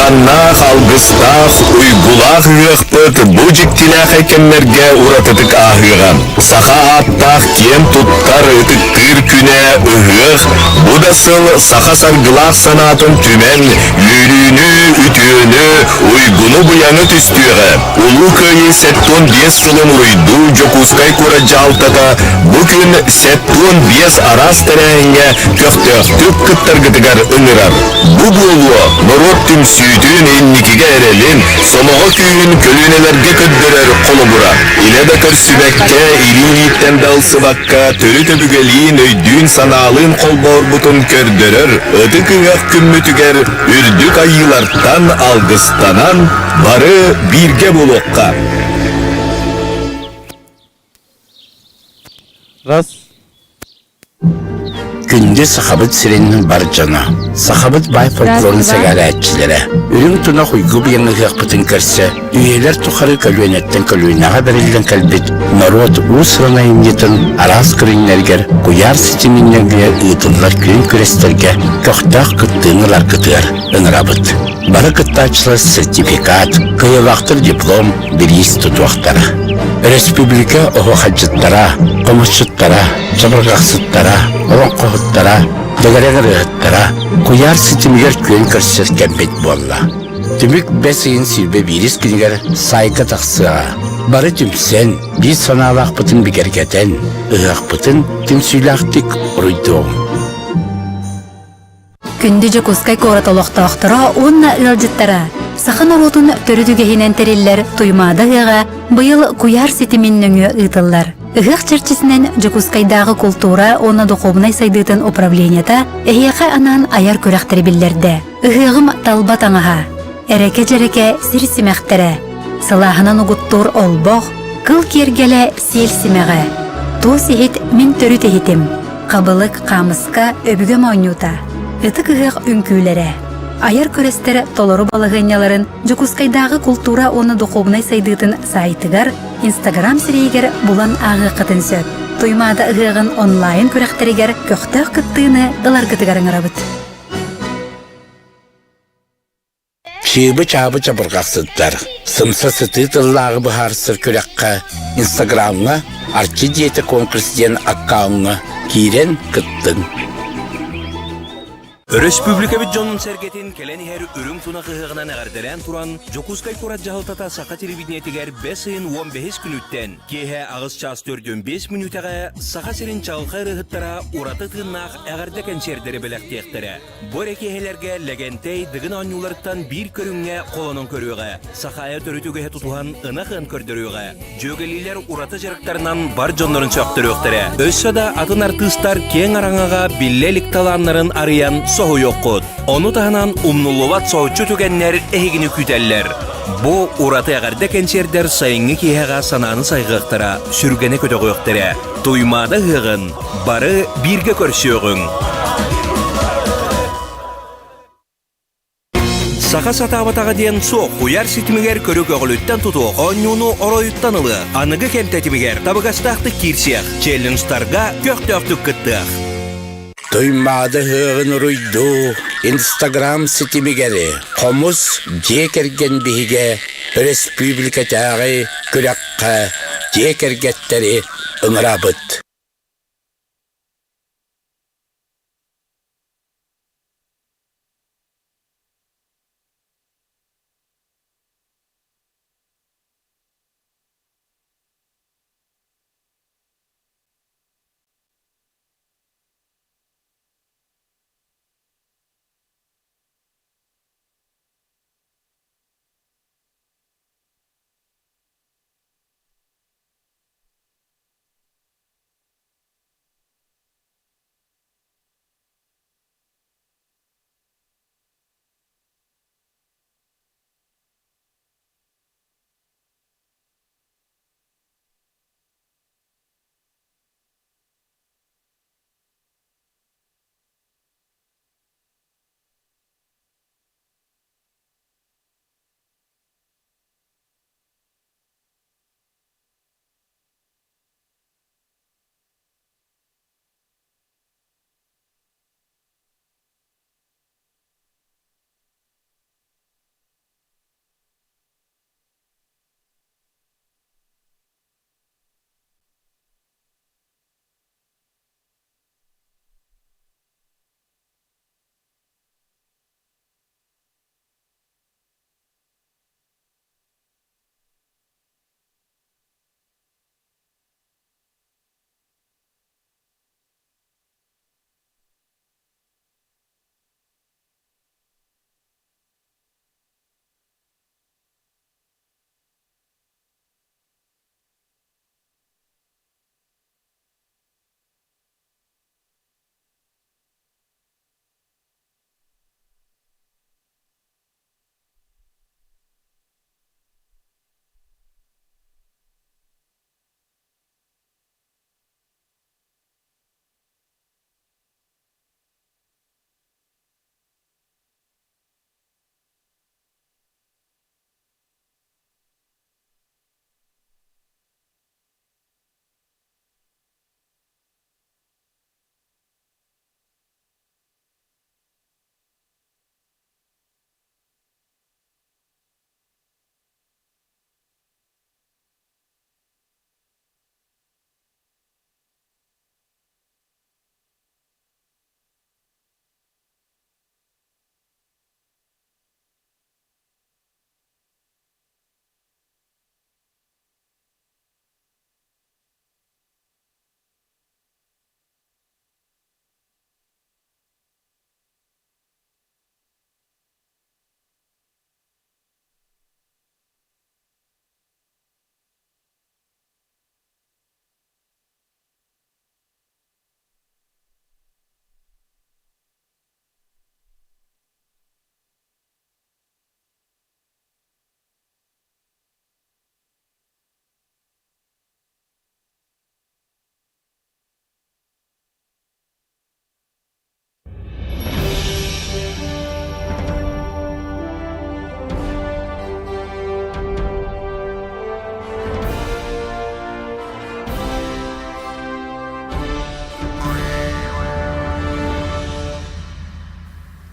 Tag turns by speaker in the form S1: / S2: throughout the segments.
S1: Ахтылҕаннаах, алгыстаах, уйгулаах ыһыахпыт бу дьиктилээхэй кэмнэргэ уратытык ааһыаҕа. Саха ааттаах киэн туттар, ытыктыыр күнэ ыһыах бу да сыл саха саргылаах санаатын түмэн, үөрүүнү, үтүөнү, уйгуну-быйаҥы түстүөҕэ. Улуу Кыайыы 75 сылын уруйдуу Дьокуускай куорат дьаһалтата бу күн 75 араас тэрээһиҥҥэ көхтөөхтүк кыттаргытыгар ыҥырар. Бу буолуо норуот түмсүүтүн, инникигэ эрэлин, сомоҕо күүһүн көлүөнэлэргэ көрдөрөр холобура. Илэ да көрсүбэккэ, илии-илииттэн да ылсыбакка, төрүт өбүгэлиин, өйдүүн-санаалыын холбоорбутун көрдөрөр ытык ыһыах күммүтүгэр үрдүк айыылартан алгыстанан, бары бииргэ буолуохха!
S2: Раз.
S3: Күндү Сахабыт сирин бар дьоно, сахабыт баай фольклорун сэҥээрээччилэрэ, үрүҥ тунах уйгу быйаҥ ыһыахпытын көрсө, үйэлэр тухары көлүөнэттэн көлүөнэҕэ бэриллэн кэлбит норуот уус-уран айымньытын араас көрүҥнэригэр куйаар ситимин нөҥүө ыытыллар күөн күрэстэргэ көхтөөх кыттыыны ыларгытыгар ыҥырабыт. Бары кыттааччылар сертификат, кыайыылаахтар диплом, бириис тутуохтара. Өрөспүүбүлүкэ оһуохайдьыттара, хомусчуттара, чабырҕахсыттара, олоҥхоһуттара, дэгэрэн ырыаһыттара куйаар ситимигэр күөн көрсөр кэммит буолла. Түмүк бэс ыйын 21 күнүгэр саайка тахсыаҕа. Бары түмсэн, биир санаалаахпытын бигэргэтэн, ыһыахпытын түмсүүлээхтик уруйдуоҕуҥ.
S4: Күндү Дьокуускай куорат олохтоохторо уонна ыалдьыттара! Саха норуотун төрүт үгэһинэн тэриллэр Туймаада ыһыаҕа быйыл куйаар ситимин нөҥүө ыытыллар. Ыһыах чэрчитинэн Дьокуускайдааҕы култуура уонна духуобунай сайдыытын управлениета эһиэхэ анаан айар күрэхтэри биллэрдэ. Ыһыаҕым талба таҥаһа, эрэкэ-дьэрэкэ сир симэхтэрэ, сылааһынан угуттуур олбох, кыл киэргэлэ сиэл симэҕэ, туос иһит мин төрүт иһитим, Хабылык, хаамыска, өбүгэ моонньуута, ытык ыһыах үҥкүүлэрэ, айар күрэстэр толору балаһыанньаларын Дьокуускайдааҕы култуура уонна духуобунай сайдыытын саайтыгар, Инстаграм сирэйигэр булан ааҕыаххытын сөп. Туймаада ыһыаҕын онлайн күрэхтэригэр көхтөөх кыттыыны ыларгытыгар ыҥырабыт.
S3: Чыыбы-чаабы чабырҕахсыттар, сымса сытыы тыллааҕы быһаарсар күрэххэ Инстаграмҥа Арчы дьиэтэ конкурс диэн аккауҥҥа киирэн кыттыҥ.
S5: Өрөспүүбүлүкэбит дьонун-сэргэтин кэлэн иһэр үрүҥ тунах ыһыаҕынан эҕэрдэлээн туран, Дьокуускай куорат дьаһалтата Саха телевидениетигэр бэс ыйын 15 күнүттэн киэһэ 8 чаас 45 мүнүүтэҕэ Саха сирин чаҕылхай ырыаһыттара ураты тыыннаах эҕэрдэ кэнсиэрдэри бэлэхтиэхтэрэ. Бу эрэ киэһэлэргэ Лэгэнтэй Дыгын оонньууларыттан биир көрүҥҥэ холонон көрүөҕэ, Сахаайа төрүт үгэһи тутуһан ынах ыан көрдөрүөҕэ, дьүөгэлиилэр ураты дьарыктарынан бар дьоннорун сөхтөрүөхтэрэ. Өссө да атын артыыстар киэҥ араҥаҕа биллэ илик талааннарын арыйан соһуйуоххут. Ону таһынан умнуллубат соһуччу түгэннэр эһигини күүтэллэр. Бу ураты эҕэрдэ кэнсиэрдэр сайыҥҥы киэһэҕэ санааны сайҕыахтара, сүргэни көтөҕүөхтэрэ. Туймаада ыһыаҕын Бары бииргэ көрсүөҕүҥ! Саха сатаабатаҕа диэн суох куйаар ситимигэр көрү көҕүлүттэн тутуох оонньууну оройуттан ылыа. Аныгы кэм тэтимигэр табыгастаахтык киирсиэх, челленджтарга көхтөөхтүк кыттыах.
S3: Туймаада ыһыаҕын уруйдуу Инстаграм ситимигэр Хомус дьиэ кэргэн биһигэ өрөспүүбүлүкэтээҕи күрэххэ дьиэ кэргэттэри ыҥырабыт.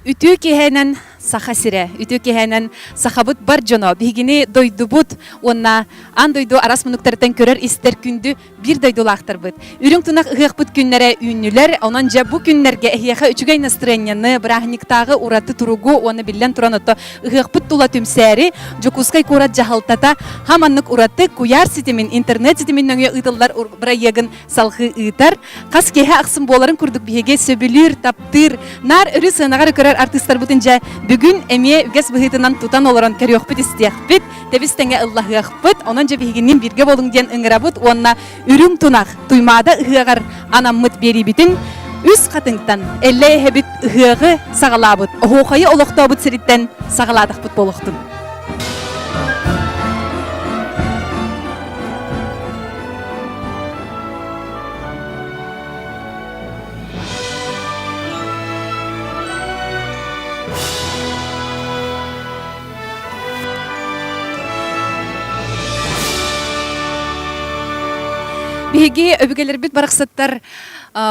S2: Үтүө киэһэнэн Саха сирэ, үтүө киэһэнэн сахабыт бар дьоно, биһигини дойдубут уонна аан дойду араас муннуктарыттан көрөр-истэр күндү биир дойдулаахтарбыт. Үрүҥ тунах ыһыахпыт күннэрэ үүннүлэр, онон дьэ бу күннэргэ эһиэхэ үчүгэй настырыанньаны, бырааһынньыктааҕы ураты туругу уонна биллэн туран ото ыһыахпыт тула түмсээри Дьокуускай куорат дьаһалтата хаманнык ураты куйаар ситимин, интернет ситимин нөҥүө ыытыллар бырайыагын салҕыы ыытар. Хас киэһэ ахсын буоларын курдук биһиги сөбүлүүр, таптыыр, наар өрүү сыанаҕа эрэ көрөр артыыстарбытын дьэ бүгүн эмиэ үгэс быһыытынан тутан олорон көрүөхпүт-истиэхпит, тэбис-тэҥэ ыллаһыахпыт. Онон дьэ биһигинниин бииргэ буолуҥ диэн ыҥырабыт уонна Үрүҥ тунах Туймаада ыһыаҕар анаммыт биэриибитин Үс Хатыҥтан Эллэй эһэбит ыһыаҕы саҕалаабыт, оһуохайы олохтообут сириттэн саҕалаатахпыт буолуохтун. Биһиги өбүгэлэрбит барахсаттар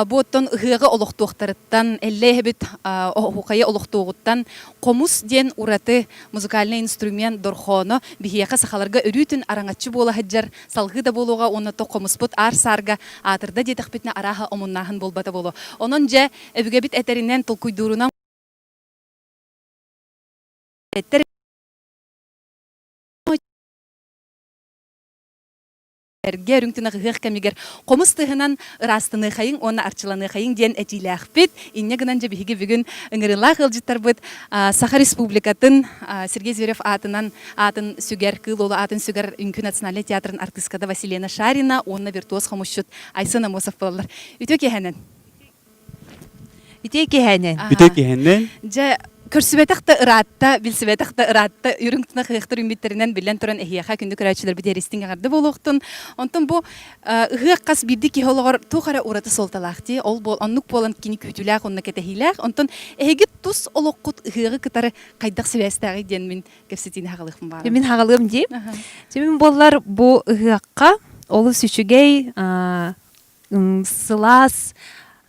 S2: бу оттон ыһыаҕы олохтуохтарыттан, Эллэй эһэбит оһуохайы олохтуоҕуттан хомус диэн ураты музыкальнай инструмент дорхооно биһиэхэ сахаларга өрүүтүн араҥаччы буола сылдьар салҕыы да буолуоҕа уонна то хомуспут аар-саарга аатырда диэтэхпитинэ арааһа омуннааһын буолбата буолуо. Онон дьэ өбүгэбит этэринэн, толкуйдуурунан эргэ үрүҥ тунах ыһыах кэмигэр хомус тыаһынан ыраастаныахайыҥ уонна арчыланыахайыҥ диэн этиилээхпит. Инньэ гынан дьэ биһиги бүгүн ыҥырыылаах ыалдьыттарбыт Саха Республикатын Сергей Зверев аатынан аатын сүгэр, Кыыл Уолу аатын сүгэр Үҥкүү национальнай театрын артыыската Василена Шарина уонна виртуоз хомусчут Айсен Амосов буолаллар. Үтүө киэһэнэн!
S6: Үтүө киэһэнэн.
S7: Үтүө киэһэнэн.
S2: Дьэ, көрсүбэтэх да ыраатта, билсибэтэх да ыраатта, үрүҥ тунах ыһыахтар үүммүттэринэн биллэн туран эһиэхэ күндү көрөөччүлэрбит эристиҥ эҕэрдэ буолуохтун. Онтон бу ыһыах хас биирдии киһи олоҕор туох эрэ ураты суолталаах дии. Ол буол оннук буолан кини күүтүүлээх уонна кэтэһиилээх. Онтон эһиги тус олоххут ыһыаҕы кытары хайдах сибээстээҕий диэн мин кэпсэтиини хаҕалыахпын баҕарабын.
S6: Мин хаҕалыам дии. Мин буоллар бу ыһыахха олус үчүгэй сылаас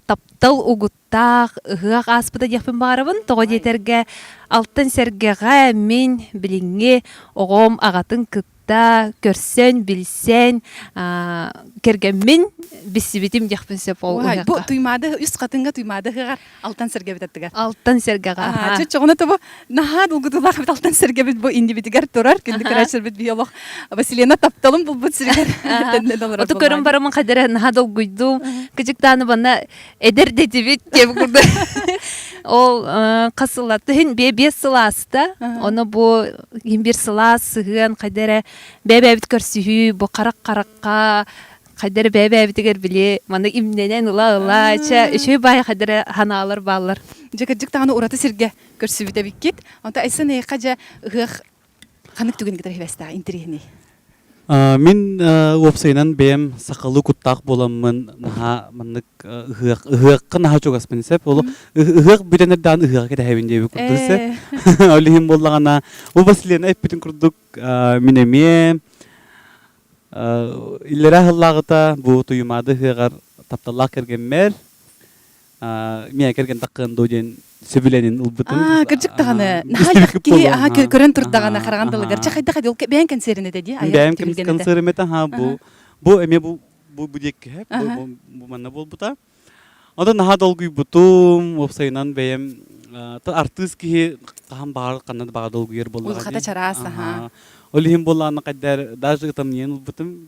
S6: таптал угуттаах ыһыах ааспыта диэхпин баҕарабын. Тоҕо диэтэргэ Алтан Сэргэҕэ мин билиҥҥи оҕом аҕатын кытта көрсөн, билсэн, кэргэммин билсибитим диэхпин сөп ол ыһыахха.
S2: Бу Туймаада үс хатыҥҥа Туймаада ыһыаҕар Алтан Сэргэбит аттыгар.
S6: Алтан Сэргэҕэ.
S2: Чочоҕуна тобу наһаа долгутуулаах эбит Алтан Сэргэбит бу иннибитигэр турар. Күндү көрөөччүлэрбит биһи олох Василена тапталын булбут сиригэр төннөн олорор
S6: Оту көрөн барамын хадара наһаа долгуйдум. Кыжыктааны банна эдэр дэтибит диэбит курдук. Ол хас сылла тыһын бие биэс сыл ааста. Ону бу ким бир сылаас сыһыан хайда эрэ бэйэ-бэйэбит көрсүһүү бу харах-харахха хайда эрэ бэйэ-бэйэбитигэр били маны имнэнэн ыла-ыла чэ үчүгэй баай хайда эрэ ханаалар бааллар.
S2: Дьэ кырдьык даҕаны ураты сиргэ көрсүбүт эбиккит. Онто Айсен эйиэхэ дьэ ыһыах ханнык түгэни кытары сибээстээх интэриэһинэй?
S7: Мин уопсайынан бэйэм сахалыы куттаах буоламмын наһаа маннык ыһыах ыһыахха наһаа чугаспын сөп. Ол ыһыах бүтэн эрдэҕин ыһыаҕа кэтэһэбин диэбит курдук сөп. Ол иһин буоллаҕына бу Василена эппитин курдук мин эмиэ Иллэрээ сыллааҕыта бу Туйумаады ыһыаҕар тапталлаах кэргэммэр миэ кэргэн таххыан дуо диэн сөбүлэнин ылбытым.
S2: Аа, кырдьык даҕаны. Наһаа киһи аха көрөн турдаҕына хараҕан далыгар. Чэ хайдах ол бэйэҥ кэнсиэрин этэ дии?
S7: Бэйэм кэнсиэрим этэ, аха бу бу эмиэ бу бу бу диэкки бу бу манна буолбута. Онтон наһаа долгуйбутум, уопсайынан бэйэм артыыс киһи хаһан баҕар ханна да баҕар долгуйар буоллаҕа
S2: Улахата чараас, аха.
S7: Ол иһин буоллаҕына хайдар даже ытамньыйан ылбытым.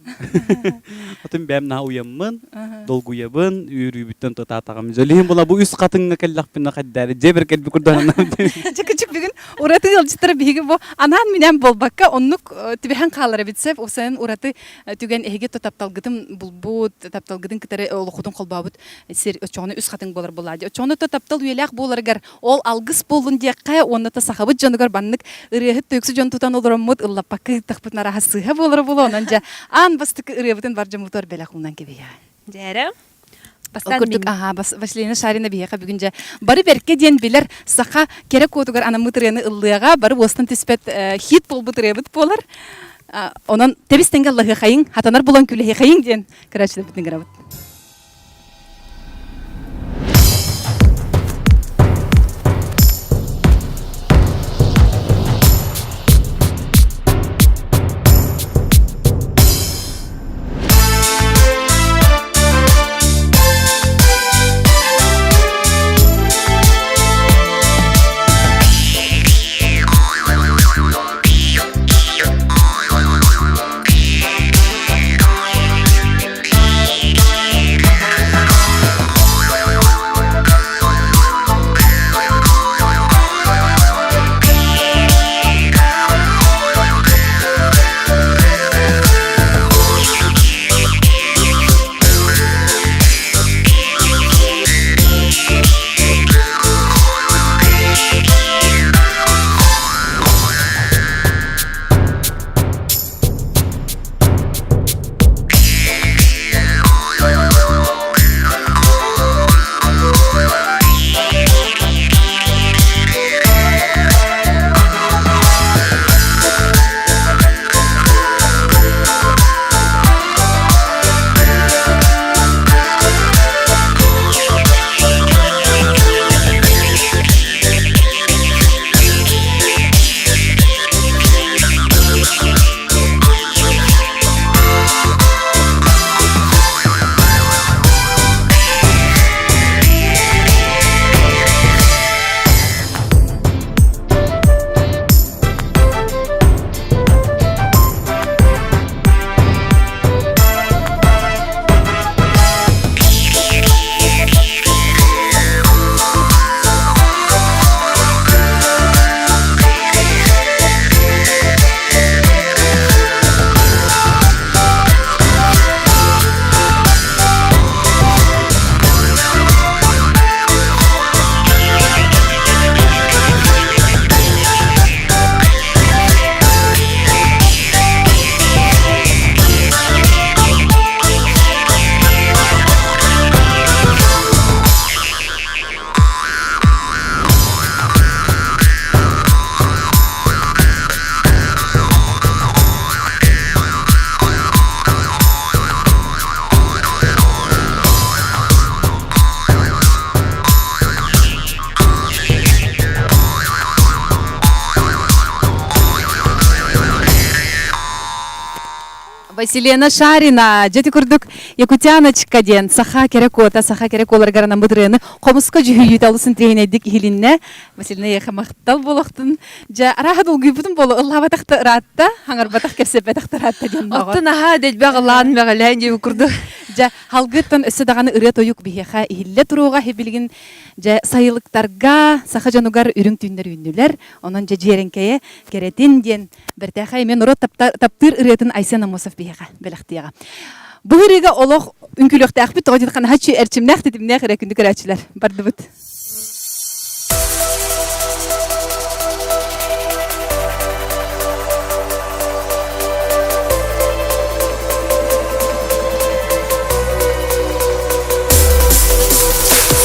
S7: Отун бэйэм наһаа уйаммын, долгуйабын, үөрүүбүттэн тутаатаҕым. Ол иһин була бу үс хатыҥҥа кэллэхпинэ хайдар дьиэбэр кэлбит курдук
S2: Дьэ кычык бүгүн ураты ыалдьыттара биһиги бу анаан-минээн буолбакка оннук түбэһэн хаалар эбит сөп. Уопсайынан ураты түгэн эһиги то тапталгытын булбут, тапталгытын кытары олоххутун холбообут сир оччоҕуна үс хатыҥ буолар буоллаа дии. Оччоҕуна то таптал үйэлээх буоларыгар ол алгыс буоллун диэххэ уонна то сахабыт дьонугар баннык ырыаһыт тойуксу дьон тутан олороммут ыллаппакка ыыттахпытын арааһа сыыһа буолара буолуо. Онон дьэ аан бастакы ырыабытын бар дьоммутугар бэлэх уунан кэбиһиэҕэ.
S6: Дьээрэ.
S2: Ол курдук, аһаа, Василина Шарина биһиэхэ бүгүн дьэ бары бэркэ диэн билэр саха кэрэ куотугар анаммыт ырыаны ыллыаҕа, бары уостан түспэт хит буолбут ырыабыт буолар. Онон тэбис тэҥҥэ ыллаһыахайыҥ, хатанар булан күлэһиэхэйиҥ диэн көрөөччүлэрбитин ыҥырабыт. Василена Шарина, дьэти курдук Якутяночка диэн саха кэрэ куота, саха кэрэ куоларыгар анаммыт ырыаны хомуска дьүһүйүүтэ олус интэриэһинэйдик иһилиннэ. Василина эйиэхэ махтал буолуохтун. Дьэ, арааһа долгуйбутум буолуо, ыллаабатах да ыраатта, хаҥарбатах, кэпсэппэтэх да ыраатта диэн баҕа.
S6: Оттон аһаа дэлбэх ылаан мэҕилээн диэбит курдук.
S2: Дьэ, халгыттан өссө даҕаны ырыа-тойук биһиэхэ иһиллэ туруоҕа билигин дьэ сайылыктарга саха дьонугар үрүҥ түүннэр үүннүлэр. Онон дьэ дьиэрэҥкэйэ кэрэтин диэн Бэртээхэй эмиэ норуот таптыыр ырыатын Айсен Аммосов биһиэхэ бэлэхтиэҕэ. Бу ырыага олох үҥкүүлүөхтээхпит, тоҕо диэтэххэ наһаа эрчимнээх, тэтимнээх эрэ күндү көрөөччүлэр бардыбыт.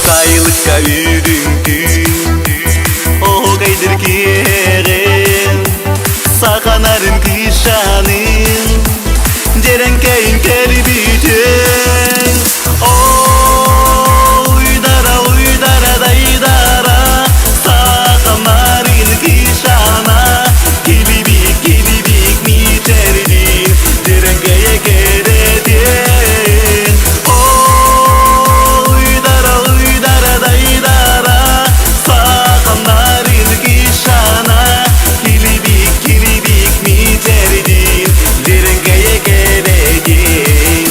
S1: Сайылыкка үрүҥ түүн Оһуокайдыр киэҕин Саханарын кыышанын Дьэрэҥкэйин кэлбитин Уйдара, уйдара, дайдара Саханарын кыышана Килибик, килибик митердин Дьэрэҥкэйэ кэрэтин Уйдара, уйдара, дайдара Саханарын кишана Килибик, килибик митердин Дьэрэҥкэйэ кэрэтин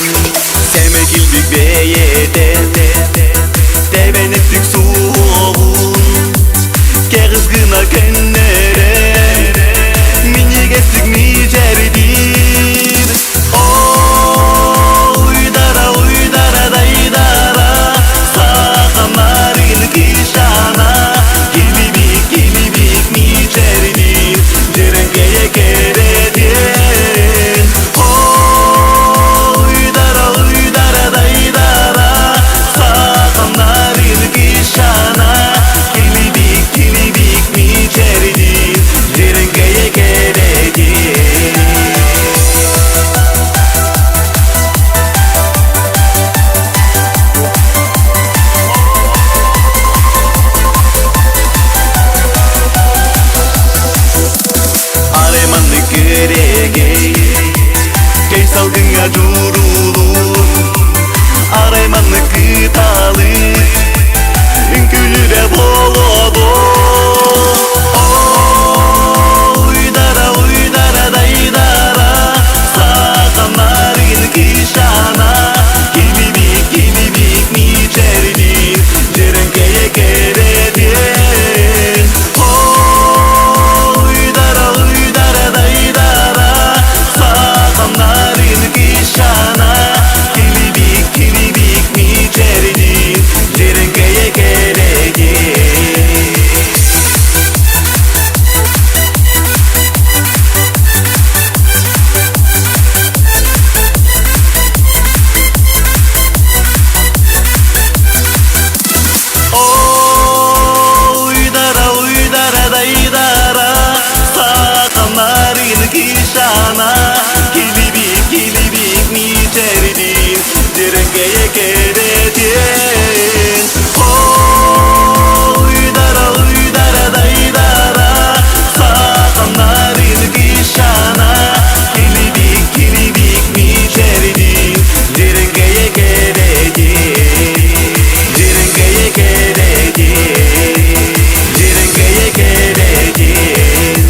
S1: Сэмэ килбик бэйэтэ Тэбэнэттик суоҕун Кэҕис гына көннөрөн Минньигэстик мичээрдиир Уйдара, уйдара, дайдара Сахамарын кишана Килибик, килибик мичээрдиир Дьэрэҥкэйэ кэрэтиэн Уйдара, уйдара, дайдара Сахамнарын кишана Килибик, килибик мичээрдиир Дьэрэҥкэйэ кэрэтиэн Арай маннык кэрэгэй Кэй салгыҥҥа дьуруулуур Арай маннык кыталык Үҥкүүлүүрэ буолуо дуо Уйдара, уйдара, дайдара Саханарын кишана Килибик, килибик мичэрдиир Дьэрэҥкэйэ кэрэтиэн Уйдара, уйдара, дайдара Саханарын кишана Килибик, килибик мичэрдиир Дьэрэҥкэйэ кэрэтиэн Уйдара, уйдара, дайдара, саханарын кишана, килибик, килибик мичэрдиир, дьэрэҥкэйэ кэрэтиэн. Уйдара, уйдара, дайдара, саханарын кишана, килибик, килибик мичэрдиир, дьэрэҥкэйэ кэрэтиэн. Дьэрэҥкэйэ кэрэтиэн. Дьэрэҥкэйэ кэрэтиэн.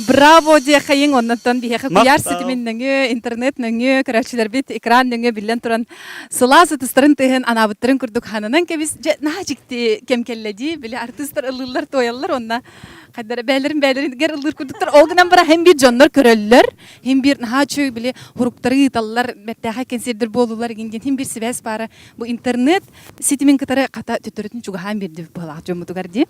S2: Браво диэхэйиҥ оннуттан биһиэхэ куйаар ситимин нөҥүө, интернет нөҥүө, көрөөччүлэрбит экран нөҥүө биллэн туран сылаас ытыстарын тыаһын анаабыттарын курдук хананан кэбис. Дьэ, наһаа дьикти кэм кэллэ дии. Били артыыстар ыллыыллар, туойаллар уонна хайдара бээлэрин бээлэригэр ыллыыр курдуктар. Ол гынан баран һин биир дьоннор көрөллөр, һин биир наһаа үчүгэй били хуруктары ыыталлар, бэртээхэй кэнсиэрдэр буолулар игин диэн һин биир сибээс баара. Бу интернет ситимин кытары хата төттөрүтүн чугаһаан биэрдибит быһалаах дьоммутугар дии.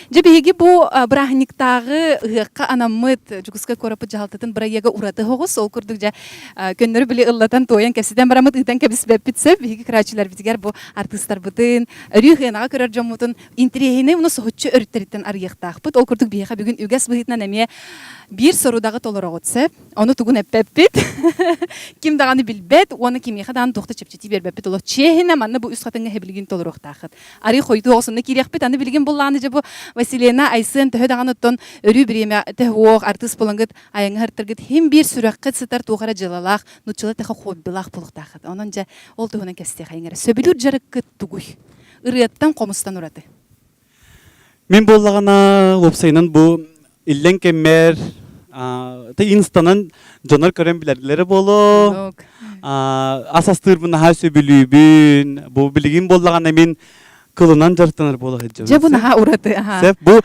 S2: Дьэ биһиги бу бырааһынньыктааҕы ыһыахха анаммыт Дьокуускай куораппыт дьаһалтатын бырайыага ураты оҕус. Ол курдук дьэ көннөрү били ыллатан туойан кэпсэтэн бараммыт ыытан кэбиспэппит сөп. Биһиги көрөөччүлэрбитигэр бу артыыстарбытын, өрүү сыанаҕа көрөр дьоммутун интэриэһинэй уонна соһуччу өрүттэриттэн арыйыахтаахпыт. Ол курдук биһиэхэ бүгүн үгэс быһыытынан эмиэ биир сорудаҕы толороҕут сөп. Ону тугун эппэппит. Ким даҕаны билбэт уонна кимиэхэ даҕаны туох да чэпчэтии биэрбэппит. Олох чиэһинэ манна бу үс хатыҥҥа билигин толоруохтааххыт. Арыы хойутуу оҕосунна киириэхпит. Аны билигин буллааны дьэ бу Василена Айсен төһө даҕаны оттон өрүү бириэмэ төһө артыыс. артыыс буолаҥҥыт айаҥҥа сыртаргыт хим биир сүрэххит сытар туох эрэ дьыалалаах, нууччалыы тэхэ хоббилаах буолуохтааххыт. Онон дьэ ол туһунан кэпсиэхэйиҥ эрэ. Сөбүлүүр дьарыккыт тугуй? Ырыаттан, хомустан ураты.
S7: Мин буоллаҕына уопсайынан бу иллэҥ кэммэр ты инстанан дьонор көрөн билэрдилэрэ буолуо. Ас астыырбын наһаа сөбүлүүбүн. Бу билигин буоллаҕына мин кылынан дьарыктанар буола сылдьабын.
S2: Дьэ бу наһаа ураты.
S7: Сөп бу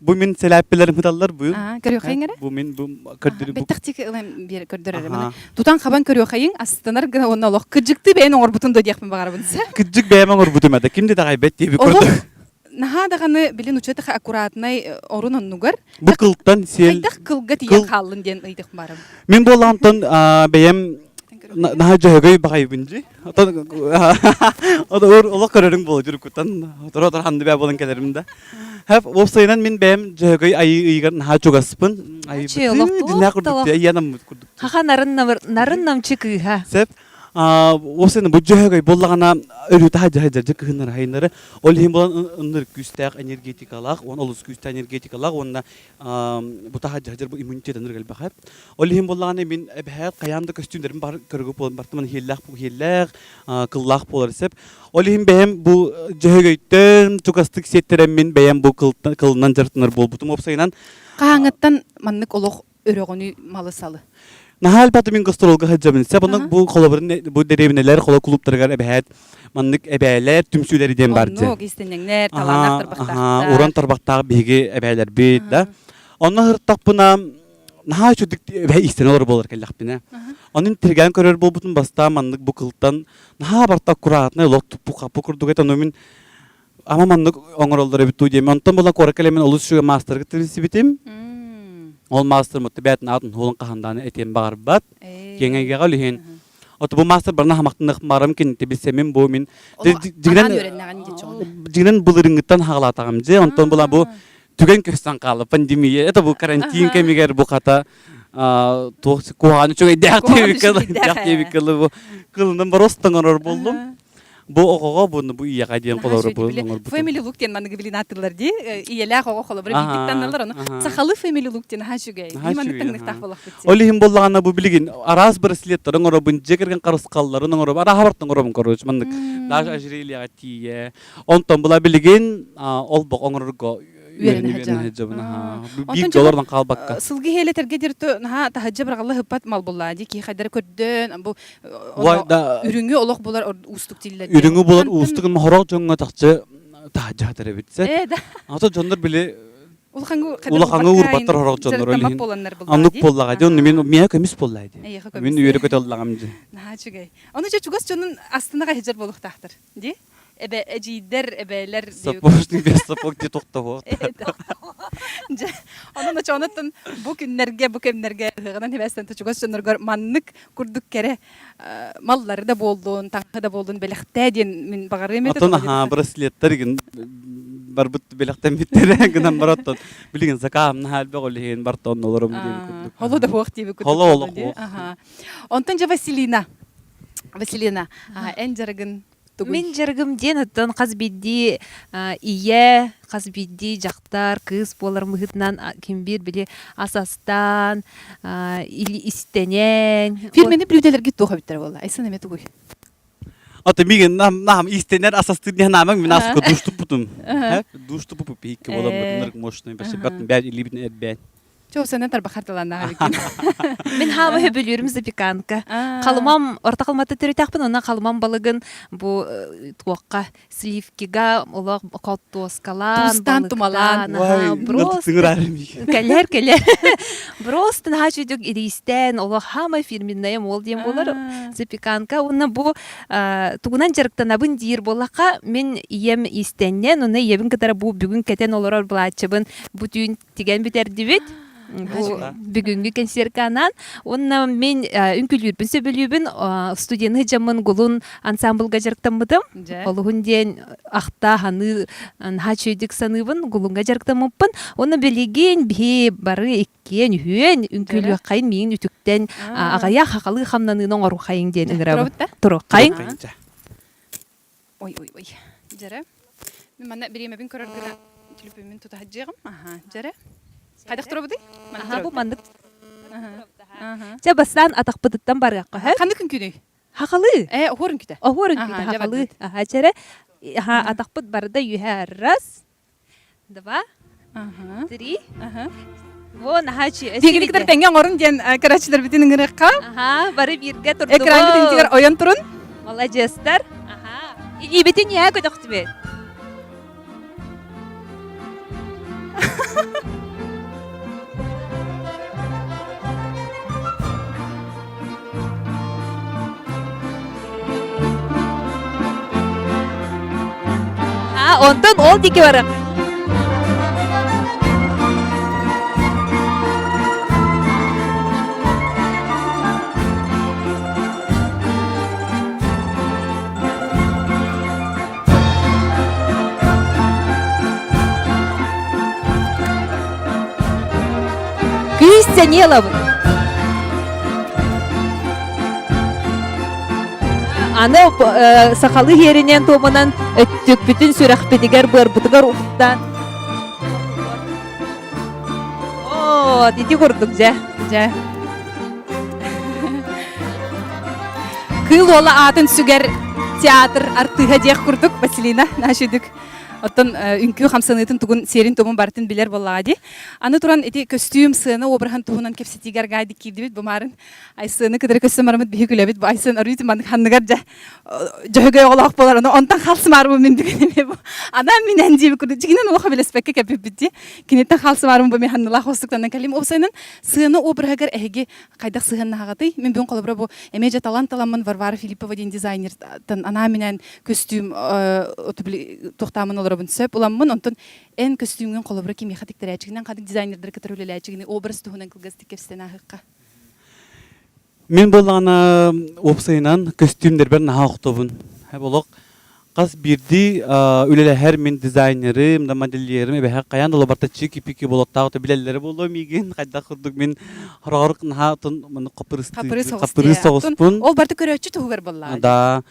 S7: бу мин сэлээппилэрим ыталлар бу.
S2: Көрүөххэйиҥ эрэ?
S7: Бу мин бу көрдөрү бу.
S2: Бэттэх тики ылан биэр көрдөр эрэ. Маны тутан хабан көрүөххэйиҥ астынар гына уонна олох кыдьыктыы бэйэн оҥорбутун да диэхпин баҕарабын.
S7: Кыдьык бэйэм оҥорбутум это ким да итэҕэйбэт диэбит
S2: курдук. Наһаа даҕаны билин учетаха аккуратнай орун оннугар.
S7: Бу кылтан сиэл
S2: Хайдах кылга тиийэн хааллын диэн ыйдых барым.
S7: Мин буоллаҕымтан бэйэм наһаа дьөһөгөй баҕайыбын дии. Отон олох көрөрүҥ буолуо дьуруккуттан отор-отор ханны бээ буолан кэлэрим да. Хэп уопсайынан мин бэйэм дьөһөгөй айыы ыйыгар наһаа чугаспын. Айыбыты диннээх курдук иянаммыт курдук.
S6: Хаха нарын нарын намчы кыыһа.
S7: Сеп уопсайынан бу дьөһөгөй буоллаҕына өрүү таһа дьа кыһыннары хайыннары ол иһин буолан ынныр күүстээх энергетикалаах уон олус күүстээх энергетикалаах уонна бу таһа дьа бу иммунитет ыныр элбэхэ Ол иһин буоллаҕына мин эбэһээт хайаан да көстүүннэрим бар көрүгү буолан бартыман иһиэллээх иһиэллээх кыллаах буолар сөп. Ол иһин бэйэм бу дьөһөгөйтөн чугастык сиэттэрэммин бэйэм бу кылынан дьарыктанар буолбутум уопсайынан.
S2: Хаһааҥҥыттан маннык олох өрөҕөнүй малы-салы?
S7: Наһаа элбэхтик мин гастролга сылдьабын. Сөп оннук бу холобурун бу дэриэбинэлэр холо клубтарыгар эбэһээт маннык эбээлэр түмсүүлэри диэн бар дьэ.
S2: Оннук истэнньэҥнэр, талааннаах тарбахтаахтар.
S7: Уран тарбахтаах биһиги эбээлэрбит да. Онно сырыттахпына наһаа үчүгдүк истэн олор буолар кэллэхпинэ. Онон тиргээн көрөр буолбутум бастаан маннык бу кылтан наһаа барта аккуратнай олох туппу-хаппы курдук этэ. Ону мин ама маннык оҥороллор эбит дуу диэмин. Онтон була куоракка кэлэммин олус үчүгэй маастарга тирисибитим. Ол маастар мутта бэйэтин аатын суолун хаһан этиэн баҕарбат. Киэҥ эйгэҕэ үлүһүн. Ото бу маастар барна хамахтаных марам кинити билсэмин бу мин дьигинэн дьигинэн былырыҥҥыттан хаҕалаатаҕым дьэ онтон була бу түгэн көстөн хаалла пандемия это бу карантин кэмигэр бу хата туох куһаҕан үчүгэйдээх диэбиккэ бу кылынан боростон оҥорор буоллум бу оҕоҕо буну бу ийэҕэ диэн холобура бу оҥорбутум
S2: family look диэн манныгы билин ааттыыллар дии ийэлээх оҕо холобура биирдик танналар ону сахалыы family look диэн наһаа үчүгэй маннык таҥныктаах буолахпыт
S7: ол иһин буоллаҕына бу билигин араас браслеттары оҥоробун дьиэ кэргэн харысхалларын оҥоробун арааһа барытын оҥоробун короче маннык даже ожерельеҕа тиийэ Онтон була билигин олбох оҥорорго
S2: үөрэнэ
S7: сылдьабын. Биир доллардан хаалбакка.
S2: Сылгы иһэлэтэргэ дирту наһаа таһыдьа быраҕылла ыппат мал булла ди ки хайдары көрдөөн бу үрүҥү олох булар уустук дииллэр.
S7: Үрүҥү булар уустук мохорох дьоҥҥо тахчы таһыдьа хатар эбит. Ато дьоннор били улахаҥы уурбаттар хорох дьоннор ол иһин оннук буоллаҕа дии онну мин миэхэ көмүс буолла дии мин үөрэ көтөллаҕым дии
S2: наһаа үчүгэй ону дьэ чугас дьонун астына хаһыдьар буолуохтаахтар дии эбэ эдьиийдэр эбээлэр
S7: сапожник без сапог дии тохтоһуох
S2: дьэ онон очоонуттан бу күннэргэ бу кэмнэргэ ыһыаҕынан сибээстэн чугас дьонноргор маннык курдук кэрэ маллары да буоллун таҥаһы да буоллун бэлэхтээ диэн мин баҕарыам этэ
S7: Оттон аһаа браслеттар игин барбыт бэлэхтэммиттэрэ гынан бар оттон билигин закаам наһаа элбэх ол иһин барта оннолорум диэбит курдук
S2: холо да хуох диэбит
S7: курдук холо олох хуох
S2: онтон дьэ Василина Василина эн дьарыгын тугуй?
S6: Мин дьарыгым диэн оттон хас биирдии ийэ, хас биирдии дьахтар, кыыс буолар быһыытынан ким биир били ас астаан, истэнэн.
S2: Фирмени бүлүүдэлэргит туох эбиттэрэ буолла? Айсын эмэ тугуй?
S7: Ото мигин нам истэнэр ас астыыр диэн наамаҥ мин аска душ туппутум. Душ туппуппут биһикки буолан мощный бэс бат бэт илиибитин эрбээн.
S2: Чоосанан тарбахар талааннаах эбиккин.
S6: Мин хаама сөбүлүүрүм запеканка. Халымам, орто халымата төрүтээхпин, онон халымам балыгын бу туохха сливкига олох хортуоскалаан,
S2: Туустаан, тумалаан.
S6: Кэлэр, кэлэр. Просто наһаа үчүгдүк ириистээн, олох хаамай фирменная мол диэн буолар запеканка. Уонна бу тугунан дьарыктанабын диир буоллахха, мин ийэм иистэнньэн, онно ийэбин кытары бу бүгүн кэтэн олорор былааччыбын бу түүн тигэн бүтэрдибит. Бу бүгүҥҥү кэнсиэркэ анаан. Уонна мин үҥкүүлүүрбүн сөбүлүүбүн. Студияны дьаммын Гулун ансамблга дьарыктаммытым. Олуһун диэн ахта ханыы наһаа үчүгэйдик саныыбын. Гулунга дьарыктаммыппын. Уонна билигин биһи бары иккиэн үһүөн үҥкүүлүөххэйин миигин үтүктэн аҕайах хахалыы хамнаныыны оҥоруоххайыҥ диэн ыҥырабын. Туруоххайыҥ.
S2: Ой, ой, ой. Дьэрэ. Мин манна бириэмэбин көрөр гына түлүпүммүн тута сылдьыаҕым. Аха, дьэрэ. Хайдах турабытый?
S6: Аха, бу маннык. Чэ, бастаан атахпытыттан барыахха, һэ?
S2: Ханнык күнкүнүй?
S6: Хахалыы.
S2: Э, оһуор үҥкүтэ.
S6: Оһуор үҥкүтэ, хахалыы. Аха, чэрэ. Аха, атахпыт барда үһэ раз, два, три. Во, наһаа үчүгэй.
S2: Биһигини кытары тэҥҥэ оҥорун диэн көрөөччүлэрбитин ыҥырыахха.
S6: Аха, бары бииргэ турдубут.
S2: Экраҥҥыт иннигэр ойон турун.
S6: Маладьыастар. Аха. Илиибитин үөһэ көтөхтүбүт. А, онтон ол диэки барыах. Күүс сэниэлабыт. Аны сахалыы иһэринэн туомунан өттүкпүтүн сүрэхпитигэр быарбытыгар уктаан Оо, ити курдук дьэ.
S2: Дьэ. Кыыл уола аатын сүгэр театр артыыһа диэх курдук Василина Нашидык. Оттон үҥкүү хамсаныытын тугун сиэрин-туомун барытын билэр буоллаҕа дии. Аны туран ити көстүүм, сыана обраһын туһунан кэпсэтиигэр гайдик киирдибит бу маарын. Айсыаны кытары көстөн бараммыт биһи күлэбит. Бу Айсын арыый маннык ханныгар дьэ дьөһөгөй оҕолоох буолар. Ону онтон хаалсымаарбын мин бүгүн эмиэ бу анаан минэн диэбит курдук дьигинэн олохо билэспэккэ кэппиппит дии. Киниттэн хаалсымаарбын бу механнылаах остуктанан кэлим. Уопсайынан сыана обраһыгар эһиги хайдах сыһыаннаһаҕытый? Мин бүгүн холобура бу эмиэ дьэ талан таламмын Варвара Филиппова диэн дизайнертан анаан-минээн көстүүм туохтаамын олоробун сөп ыламмын, онтон эн көстүүмҥүн холобура кимиэхэ тиктэрээччигинэн, ханнык дизайнердары кытары үлэлээччигиний образ туһунан кылгастык кэпсэтэн ааһыахха.
S7: Мин буоллаҕына уопсайынан көстүүмнэрбэр наһаа охтобун. Олох хас биирдии үлэлэһэр мин дизайнерым да модельерым эбэһэ хайаан да барта чики-пики болоттаах билэллэрэ буолуо миигин хайдах курдук мин хороҕор наһаа отун маны хапырыыс соҕуспун.
S2: Ол барыта көрөөччү туһугар буоллаҕа.
S7: Да.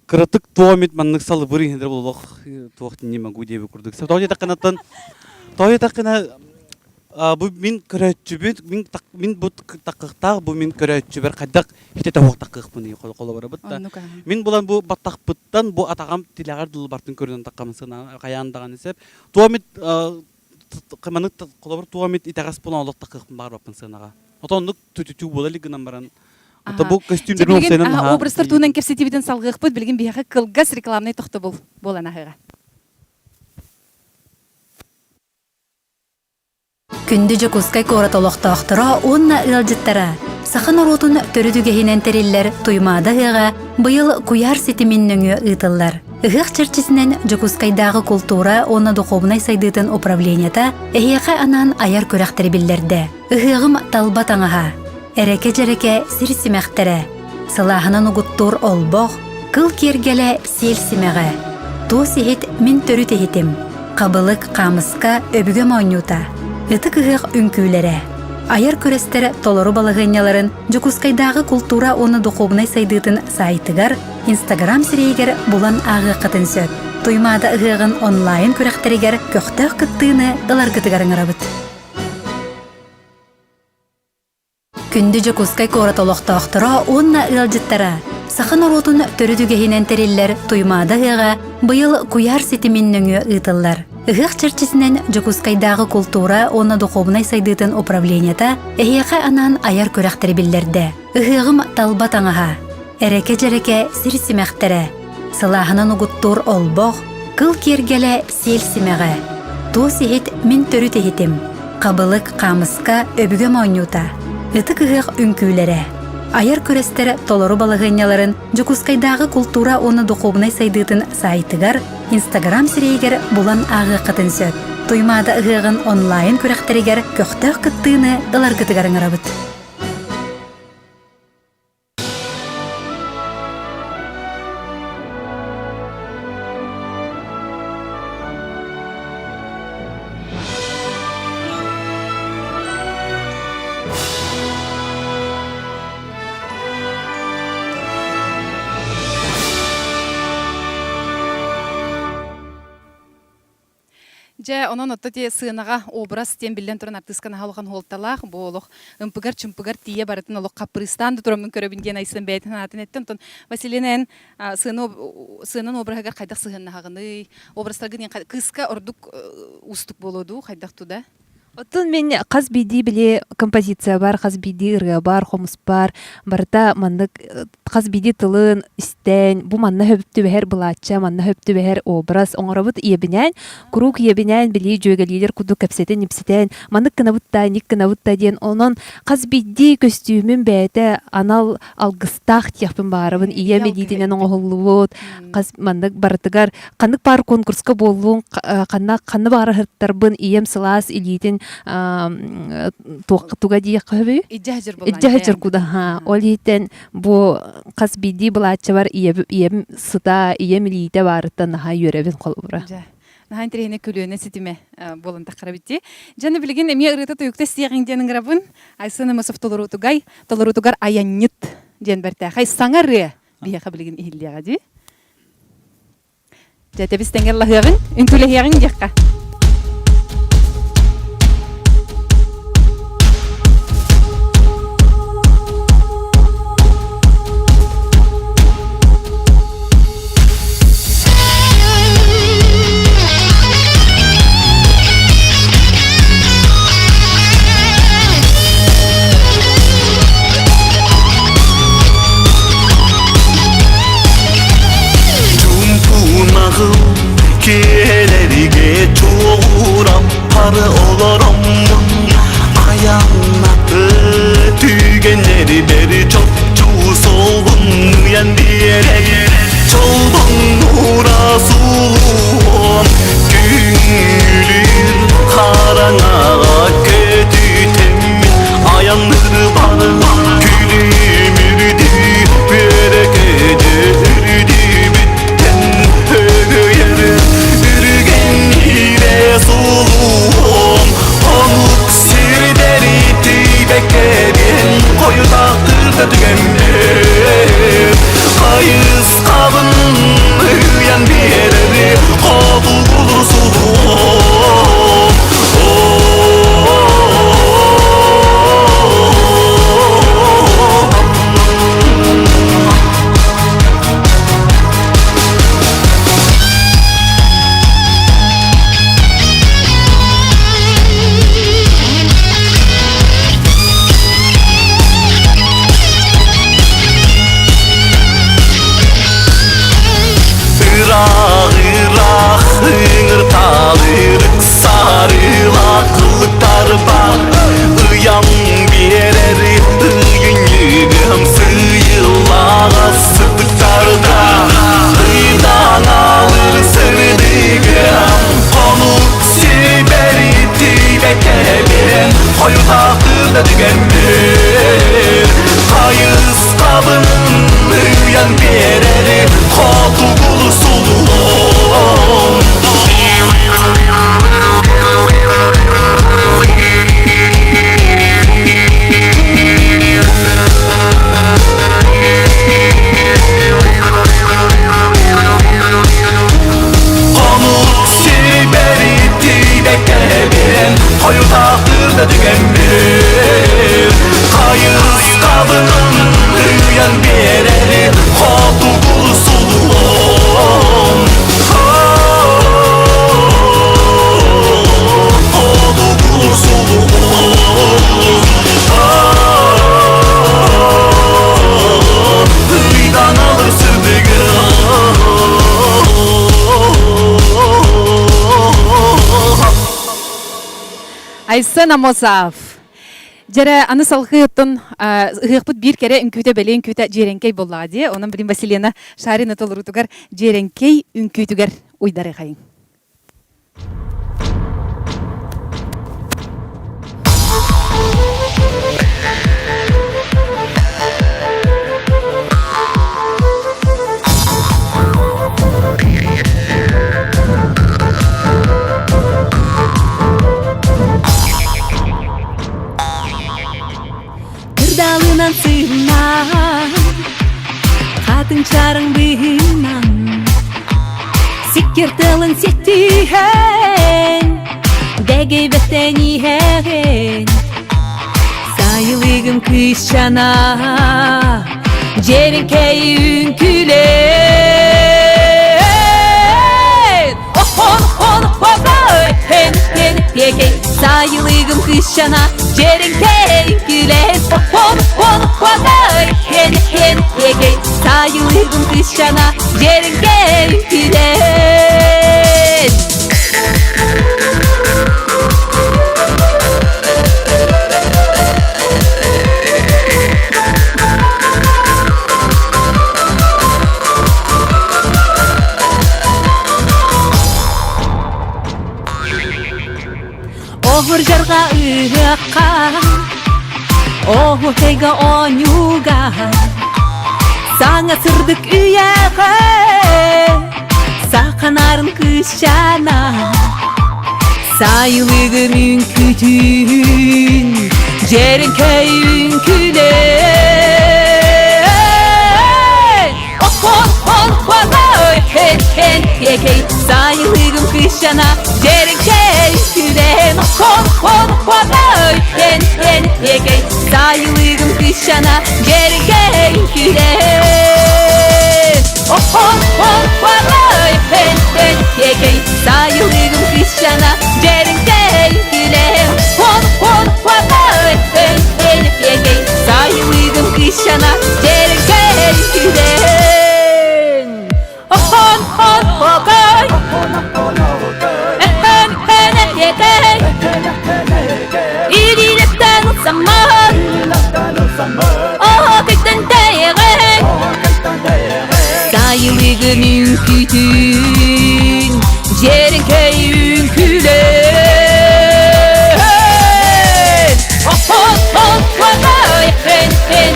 S7: Кыратык туомит маннык салыбыр иһинэр олох туох не могу диэби курдук. Тоҕо диэтэххинэ тоҕо диэтэххинэ бу мин көрөөччүбүт мин мин бу такыктаах бу мин көрөөччүбэр хайдах хитэ тоһуох такыахпыный холобура да мин булан бу баттахпыттан бу атаҕам тилэҕэр дылы бартын көрүнэн таккамын сына хайаан даҕаны сеп туомит маннык холобур туомит итэҕэс булан олох такыахпын баҕарбаппын сыанаҕа ото оннук түтүтүү буола илик гынан баран ото бу көстүүмдэрин
S2: уопсайынан образтар туһунан кэпсэтиибитин салгыахпыт билигин биһиэхэ кылгас рекламнай тохтобул буолан аһыаҕа
S4: Күндү Дьокуускай куорат олохтоохторо уонна ыалдьыттара саха норуотун төрүт үгэһинэн тэриллэр Туймаада ыһыаҕа быйыл куйаар ситимин нөҥүө ыытыллар. Ыһыах чэрчитинэн Дьокуускайдааҕы култуура уонна духуобунай сайдыытын управлениета эһиэхэ анаан айар күрэхтэри биллэрдэ. Ыһыаҕым талба таҥаһа, эрэкэ-дьэрэкэ сир симэхтэрэ, сылааһынан угуттуур олбох, кыл киэргэлэ сиэл симэҕэ, туос иһит мин төрүт иһитим, хабылык, хаамыска, өбүгэм оонньуута, ытык ыһыах үҥкүүлэрэ, айар күрэстэр толору балаһыанньаларын Дьокуускайдааҕы култуура уонна духуобунай сайдыытын саайтыгар, Инстаграм сирэйигэр булан ааҕыаххытын сөп. Туймаада ыһыаҕын онлайн күрэхтэригэр көхтөөх кыттыыны ыларгытыгар ыҥырабыт. Күндү Дьокуускай куорат олохтоохторо уонна ыалдьыттара саха норуотун төрүт үгэһинэн тэриллэр Туймаада ыһыаҕа быйыл куйаар ситимин нөҥүө ыытыллар. Ыһыах чэрчитинэн Дьокуускайдааҕы култуура уонна духуобунай сайдыытын управлениета эһиэхэ анаан айар күрэхтэри биллэрдэ. Ыһыаҕым талба таҥаһа, эрэкэ-дьэрэкэ сир симэхтэрэ, сылааһынан угуттуур олбох, кыл киэргэлэ сиэл симэҕэ, туос иһит мин төрүт иһитим, хабылык, хаамыска, өбүгэм оонньуута, ытык ыһыах үҥкүүлэрэ, айар күрэстэр толору балаһыанньаларын Дьокуускайдааҕы култуура уонна духуобунай сайдыытын саайтыгар, Инстаграм сирэйигэр булан ааҕыаххытын сөп. Туймаада ыһыаҕын онлайн күрэхтэригэр көхтөөх кыттыыны ыларгытыгар ыҥырабыт.
S2: Дьэ, онон отто ти сыанаҕа образ диэн биллэн туран артыыска наһаа улахан суолталаах. Бу олох ымпыгар-чымпыгар тиийэ барытын олох хаппырыыстаан да тураммын көрөбүн диэн Айсен бэйэтин санаатын эттэ. Онтон Василина эн сыана сыанан обраһыгар хайдах сыһыаннаһаҕыный? Образтаргын диэн кыыска ордук уустук буолуо дуу, хайдах туда?
S6: Оттон мин хас биирдии били композиция бар, хас биирдии ырыа бар, хомус бар, барыта маннык хас биирдии тылын истэн, бу манна хөп түбэһэр былаачча, манна хөп түбэһэр образ оҥоробут ийэбинээн, куруук ийэбинээн били дьүөгэлиилэр курдук кэпсэтэн-ипсэтэн, маннык гынабыт да, инник гынабыт да диэн, онон хас биирдии көстүүмүм бэйэтэ анал алгыстаах диэхпин баҕарабын. Ийэм илиитинэн оҥоһуллубут, хас маннык барытыгар ханнык баар конкурска буоллун, ханна ханна баҕарар ыһыттарбын ийэм сылаас илиитин туга диэххэ сөбүй?
S2: Илдьэ
S6: сылдьар кудаһа. Ол иһиттэн бу хас биирдии былааччабар ийэм сыта, ийэм илиитэ баарыттан наһаа үөрэбин холобура.
S2: Наһаа интэриэһинэй көлүөнэ ситимэ буолан таххара битти. Дьэ, билигин эмиэ ырыата тойукта истиэҕиҥ диэн ыҥырабын. Айсен Амосов толоруутугай, толоруутугар айанньыт диэн бэртээхэй саҥа ырыа биһиэхэ билигин иһиллиэҕэ дии. Дьэ, тэбис тэҥэр лаһыаҕыҥ, үҥкүүлэһиэҕиҥ диэххэ.
S1: Чуумпунаҕыл киэлэригэ чуоҕуран пары олороммун айаннаты түгэннэри бэри чопчу солбуннуйан биэрэр чолбоннуура сулуон күҥүлүүр хараҥаҕа көтүтэммин айаннырбар күлүмүрдүү үөрэ-көтө үрдүбүттэн өгөйөр үргэнниирэ сулуом омук сирдэри тиийбэккэбин хойутаахтыыр да түгэммэр хайысхабын ыйан биэрэри хотугулур сулуом Ыраах, ыраах ыҥырталыыр ыксарыылаах кылыктар бар Ыйан биэрэр ыйынньыгым сыыйыллаҕа сыттыктарда Ыйдан алыр сырдыгым Хонук сибэри тиийбэккэбин Хойутаатыр да түгэммин Хайысхабын ыйан биэрэри Хотугулу сулуом Хонук сибэри тиийбэккэбин Хойутаатыр да түгэммин Хайысхабын ыйан биэрэри Хотугу сулуом Хотугу сулуом Ыйдан алыр сырдыгым
S2: Айсен Амосов. Дьэрэ, аны салгыы оттон ыһыахпыт биир кэрэ үҥкүүтэ бэлиэ үҥкүүтэ дьиэрэҥкэй буоллаҕа дии. Онон билин Василена Шарина толоруутугар дьиэрэҥкэй үҥкүүтүгэр уйдарыахайыҥ.
S8: Кырдаалынан сыһынан, хатын чарың быһынан, сиккер тылын ситтиһэн. Илиилэттэн иһэҕин Сайылыгым кыысчана Дьэрэкэй үҥкүүлэн Охон хон хотой хэн хэн тиэкэй Сайылыгым кыысчана Дьэрэкэй үҥкүүлэн Охон хон хотой хэн хэн тиэкэй Сайылыгым кыысчана Дьэрэкэй үҥкүүлэн Оһур жарга ыһыахха, оһуохайга оонньууга, саҥа сырдык үйэҕэ Саханарын кыысчаана Сайылыгым үҥкүүтүн Дьэрэкэй үҥкүүлэн Охон хон хотой хэн хэн тиэкэй Сайылыгым кыысчаана Дьэрэкэй үҥкүүлэн Охон хон хотой хэн хэн тиэкэй Сайылыгым кыысчаана Дьэрэкэй үҥкүүлэн Охон хон хотой хэн хэн тиэкэй Сайылыгым кыысчаана Дьэрэкэй үҥкүүлэн Хон хон хотой хэн хэн тиэкэй Сайылыгым кыысчаана Дьэрэкэй үҥкүүлэн Охон хон хотой Хэн хэн тиэкэй Илиилэттэн саммаһын Оһо тэйэҕин Сайылыгын үҥкүүтүн Дьэрэкэй үҥкүүлэн Оһо-хо-хо хэн хэн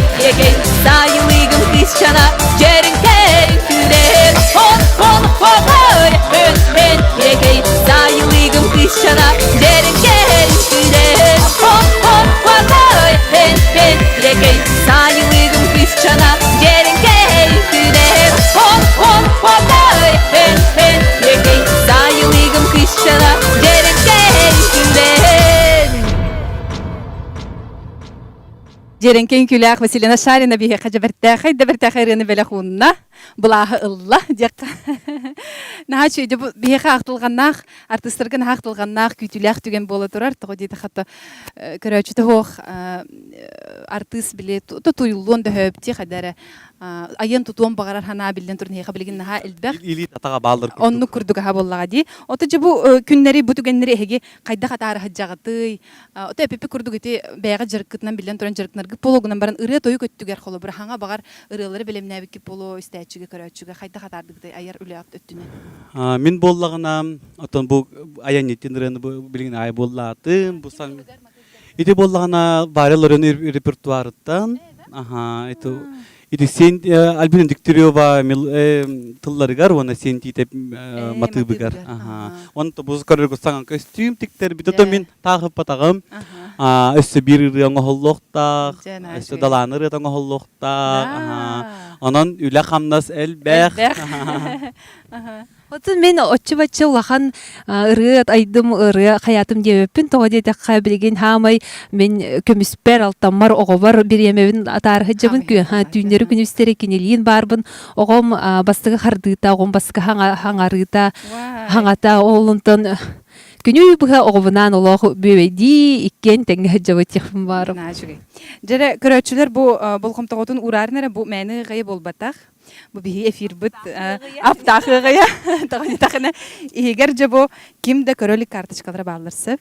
S8: Сайылыгым кыысчана Дьэрэкэй үҥкүүлэн Оһо-хо-хо хэн хэн Сайылыгым кыысчана Дьэрэкэй үҥкүүлэн Оһо-хо-хо хэн хэн Сайылыгым кыысчана Дьэрэкэй үҥкүүлэн Оһо-хо-хо хэн хэн Сайылыгым кыысчана Дьэрэкэй үҥкүүлэн
S2: Дьэрэҥкэй үҥкүүлээх Василина Шарина биһиэхэ дьэ бэртээхэй да бэртээхэй ырыаны бэлэх уунна, былааһы ылла диэххэ. Наһаа үчүгэй дьэ бу биһиэхэ ахтылҕаннаах артыыстарга наһаа ахтылҕаннаах күүтүүлээх түгэн буола турар. Тоҕо диэтэххэ то көрөөччүтэ суох артыыс били тутуйуллуон дөһөөбүтүй хайда эрэ айан тутуон баҕарар санаа биллэн туран эһиэхэ билигин наһаа элбэх.
S7: Илии атаҕа бааллар курдук.
S2: Оннук курдук аһа буоллаҕа дии. Ото дьэ бу күннэри бу түгэннэри эһиги хайдах атаара сылдьаҕытый? Ото эпиппит курдук ити бэйэҕит дьарыккытынан биллэн туран дьарыктанаргыт буолуо баран ырыа-тойук өттүгэр холобур хаҥа баҕар ырыалары бэлэмнээбиккит буолуо истээччигэ көрөөччүгэ хайдах атаардыгытай айар үлэҕит өттүнэн?
S7: Мин буоллаҕына оттон бу айанньытын ырыаны билигин аай буоллаатым бу саҥ ити буоллаҕына Варя Лорен репертуарыттан аха ити ити сен Альбина Дегтярева тылларыгар уонна сен тиитэ матыыбыгар аха онто бу көрөргө саҥа көстүүм тиктэр бит мин таахыппатаҕым өссө биир ырыа оҥоһуллуохтаах өссө далааны ырыата оҥоһуллуохтаах онон үлэ-хамнас элбэх
S6: Отун мин оччу-бачча улахан ырыа айдым ырыа хайаатым диэбэппин тоҕо диэтэххэ билигин хаамай мин көмүспэр алтаммар оҕобор бириэмэбин атаара сылдьабын түүннэри күнүстэри кинилиин баарбын оҕом бастакы хардыыта оҕом бастакы хаҥарыыта хаҥата ол онтон Күнү быһа оҕобунаан олох бүөбэйдии иккиэн тэҥҥэ сылдьабыт диэхпин баарым.
S2: Наһаа үчүгэй. Дьэрэ, көрөөччүлэр бу болҕомтоҕутун уурарын эрэ бу мээнэ ыҕайа буолбатах. Бу биһи эфирбит аптаах ыҕайа. Тоҕо диэтэххинэ, иһигэр дьэ бу ким да көрө илик карточкалара бааллар сөп.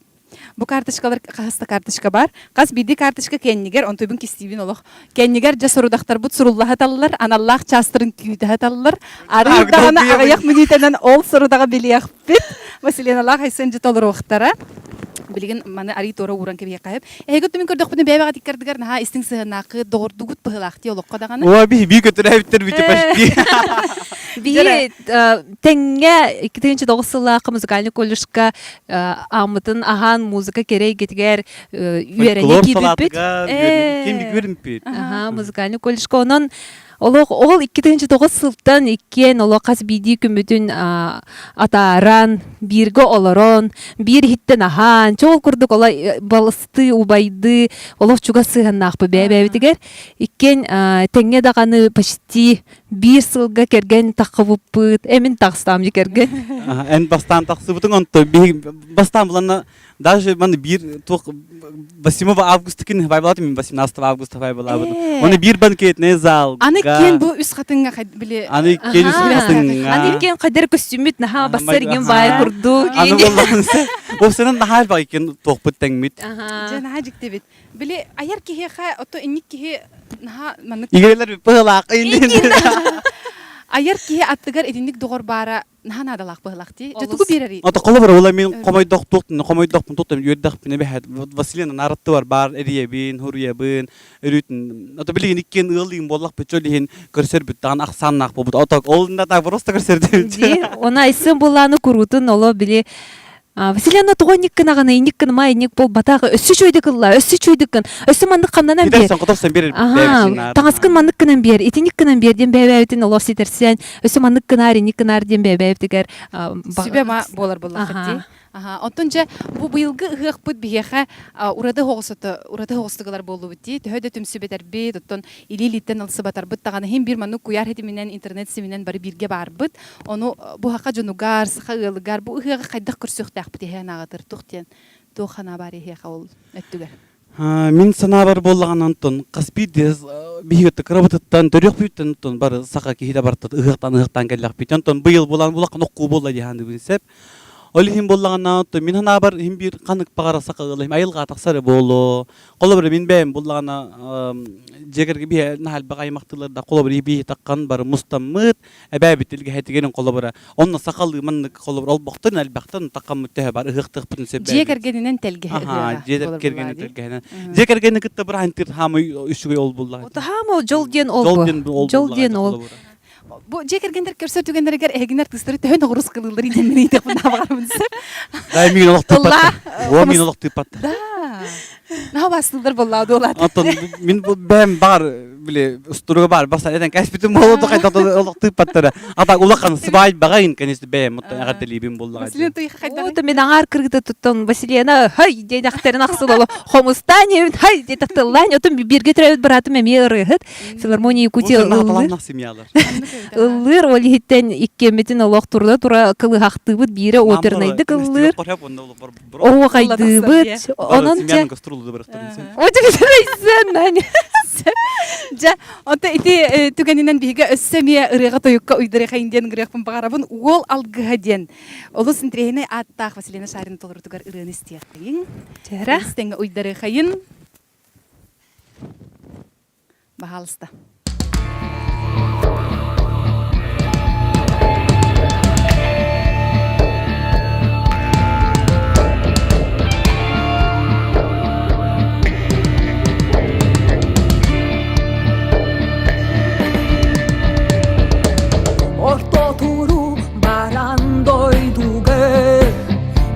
S2: Бу карточкалар хаһыс да карточка бар. Хас биирдии карточка кэннигэр, онтуйбун кистиибин олох. Кэннигэр дьэ сорудахтарбыт суруллаһыталлар, аналлаах чаастарын күүтэһэталлар. Арыый даҕаны аҕыйах мүнүүтэнэн ол сорудаҕы билиэхпит. Василиналаах Айсен дьэ толоруохтара. Билигин маны арый туора ууран кэбиһиэххэ сөп. Эһиги мин көрдөхпүнэ бэйэбэҕэ тиккардыгар наһаа истиҥ сыһыаннааххыт, доҕордугут быһыылаах дии олоххо даҕаны.
S7: Оо, биһи бии көтөрөөбүттэр бити почти.
S6: Биһи тэҥҥэ 2009 сыллаахха музыкальный колледжка ааммытын аһаан музыка кэрэ эйгэтигэр үөрэнэ киирбиппит.
S7: Ким үөрэмпит.
S6: Аха, музыкальный колледжка онон. Олох ол 2009 сылтан иккиэн олох хас биирдии күммүтүн атааран, бииргэ олорон, биир иһиттэн аһаан, чоол курдук ола балыстыы, убайдыы, олох чугас сыһыаннаахпыт бэйэ-бэйэбитигэр. Иккиэн тэҥҥэ даҕаны почти биир сылга кэргэн таххыбыппыт, эмин таҕыстаам дьи кэргэн.
S7: Эн бастаан тахсыбытыҥ онто биһи бастаан буланна Даже маны биир туох 8 августа күн хабайбалаатым мин 18 августа хабайбалаабытым. Оны биир банкетный залга.
S2: Аны киэн бу үс хатыҥҥа били
S7: Аны киэн үс хатыҥҥа.
S6: Аны киэн хайдар көстүүмүт наһаа бассар иген баай курдук.
S7: Аны боллаанса. Бу наһаа элбэх иккен туохпут тэҥмит.
S2: Дьэ наһаа дьиктибит. Били айар киһиэхэ ото инник киһи наһаа маннык
S7: Игрелер быһылаах
S2: Айар киһи аттыгар итинник доҕор баара наһаа наадалаах быһылаах дии. Дьэ тугу биэрэрий?
S7: Ата холобура ула мин хомойдохтуохтун хомойдохпун туттам үөрдэхпинэ бэһэт Василина нараттыбар баар эрийэбин, хуруйабын, өрүүтүн. Ата билигин иккиэн ыаллыым буоллахпыт чөл иһин көрсөрбүт даҕаны ахсааннаах буолбут. Ото ол да просто көрсөрдүбүт.
S6: Дии, оны Айсын булааны куруутун оло били Василиана тоҕо инник гынаҕыный, инник гыныма, инник буолбатах, өссө үчүгэйдик ылла, өссө үчүгэйдик гын, өссө маннык хамнанан биэр.
S7: Хоторсон биэр.
S6: Аха, таҥаскын маннык гынан биэр, итинник гынан биэр диэн бэйэбэбитин олох ситэрсэн, өссө маннык гынаар, инник гынаар диэн бэйэбэбитигэр
S2: сүбэ-ма буолар буоллаххыт дии. Аха, оттон дьэ бу быйылгы ыһыахпыт биһиэхэ ураты оҕусото ураты оҕустугалар буоллубут дии. Төһө да түмсүбэтэрбит, оттон илии-илииттэн ылсыбатарбыт даҕаны иһин биир маннык куйаар ситиминэн, интернет ситиминэн бары бииргэ баарбыт. Ону бу саха дьонугар, саха ыалыгар бу ыһыаҕы хайдах көрсүөхтээхпит иһэ анаҕытыр туох диэн туох санаа баар иһиэхэ ол өттүгэр?
S7: Мин санаабар буоллаҕына онтон хас биирдии биһиги кырабытыттан төрүөхпүттэн онтон бары саха киһитэ барыта ыһыахтаан ыһыахтаан кэллэхпит. Онтон быйыл булан булаххан оккуу буолла дии саныыбын сөп. Ол иһин буоллаҕына онтон мин санаабар иһин биир ханнык баҕара саха ыала иһин айылҕа тахсара буолуо. Холобура мин бэйэм буллаҕына дьиэ кэргэ биһи наһаа элбэх аймахтыылар да холобура биһи таххан бары мустаммыт эбээбит илгэһэтигэрин холобура онно сахалыы маннык холобура олбохтон элбэхтэн таххаммыт төһө бар ыһыахтыахпытын сөп
S2: дьиэ кэргэнинэн тэлгэһэ
S7: ыһыаҕа дьиэ кэргэнинэн тэлгэһэнэн дьиэ кэргэни кытта быраһантыр хаамай үчүгэй ол буллаҕа
S6: хаама дьол диэн ол
S7: дьол
S6: диэн ол
S2: бу дьиэ кэргэннэр көрсөр түгэннэригэр эһигин артыыстары төһө ноҕурус кылыыллар диэн мин ыйытыахпын баҕарабын сөп
S7: да миин олох тыыппат уо миин олох тыыппат
S2: да наһаа бастыыллар буоллаа дуолаат
S7: оттон мин бэйэм баҕар били устуруга баар бастан этэн кэспитим буолуо хайдах олох тыыппаттара ата улахан сыбаайбаҕа ин конечно бэйэм оттон эҕэрдэлиибин буоллаҕа
S2: Василина ты хайдах
S6: Ото мен аҥаар кыргыта туттан Василена хай диэнэхтэрин ахсын оло хомустаан иэбин хай диэтэх тыллаан отон бииргэ төрөөбүт быраатым эмиэ ырыаһыт филармония Якутия ыллыыр
S7: семьялар
S6: ыллыыр ол иһиттэн иккиэммитин олох турула тура кылыһахтыыбыт биирэ опернайдык ыллыыр оһуохайдыыбыт онон дьэ
S2: Дьэ, онто ити түгэнинэн биһиги өссө эмиэ ырыаҕа-тойукка уйдарыахайын диэн ыҥырыахпын баҕарабын. Уол алгыһа диэн олус интэриэһинэй ааттаах Василина Шарина толорутугар ырыаны истиэххэйиҥ. Тэҥҥэ уйдарыахайын. Баһаалыста.
S8: Ортотуру баран дойдуга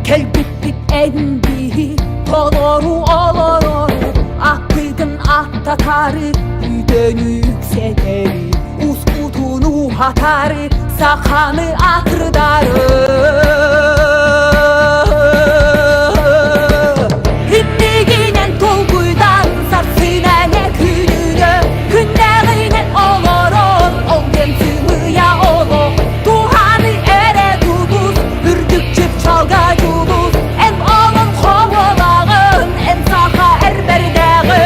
S8: Кэлбиппит эн биһи толору олорору Аттыгын аттатары үтөнү үксэтэри Ускутуну уһатары саханы атырдары Иннигинэн толкуйдан сарсына не күнүнө Күннэҕинэн олорон ол диэн сымыйа олох Туһаны эрэ тулус үрдүк чыпчалга дьулус Эн онон хомолаҕын эн саха эрбэрдээҕин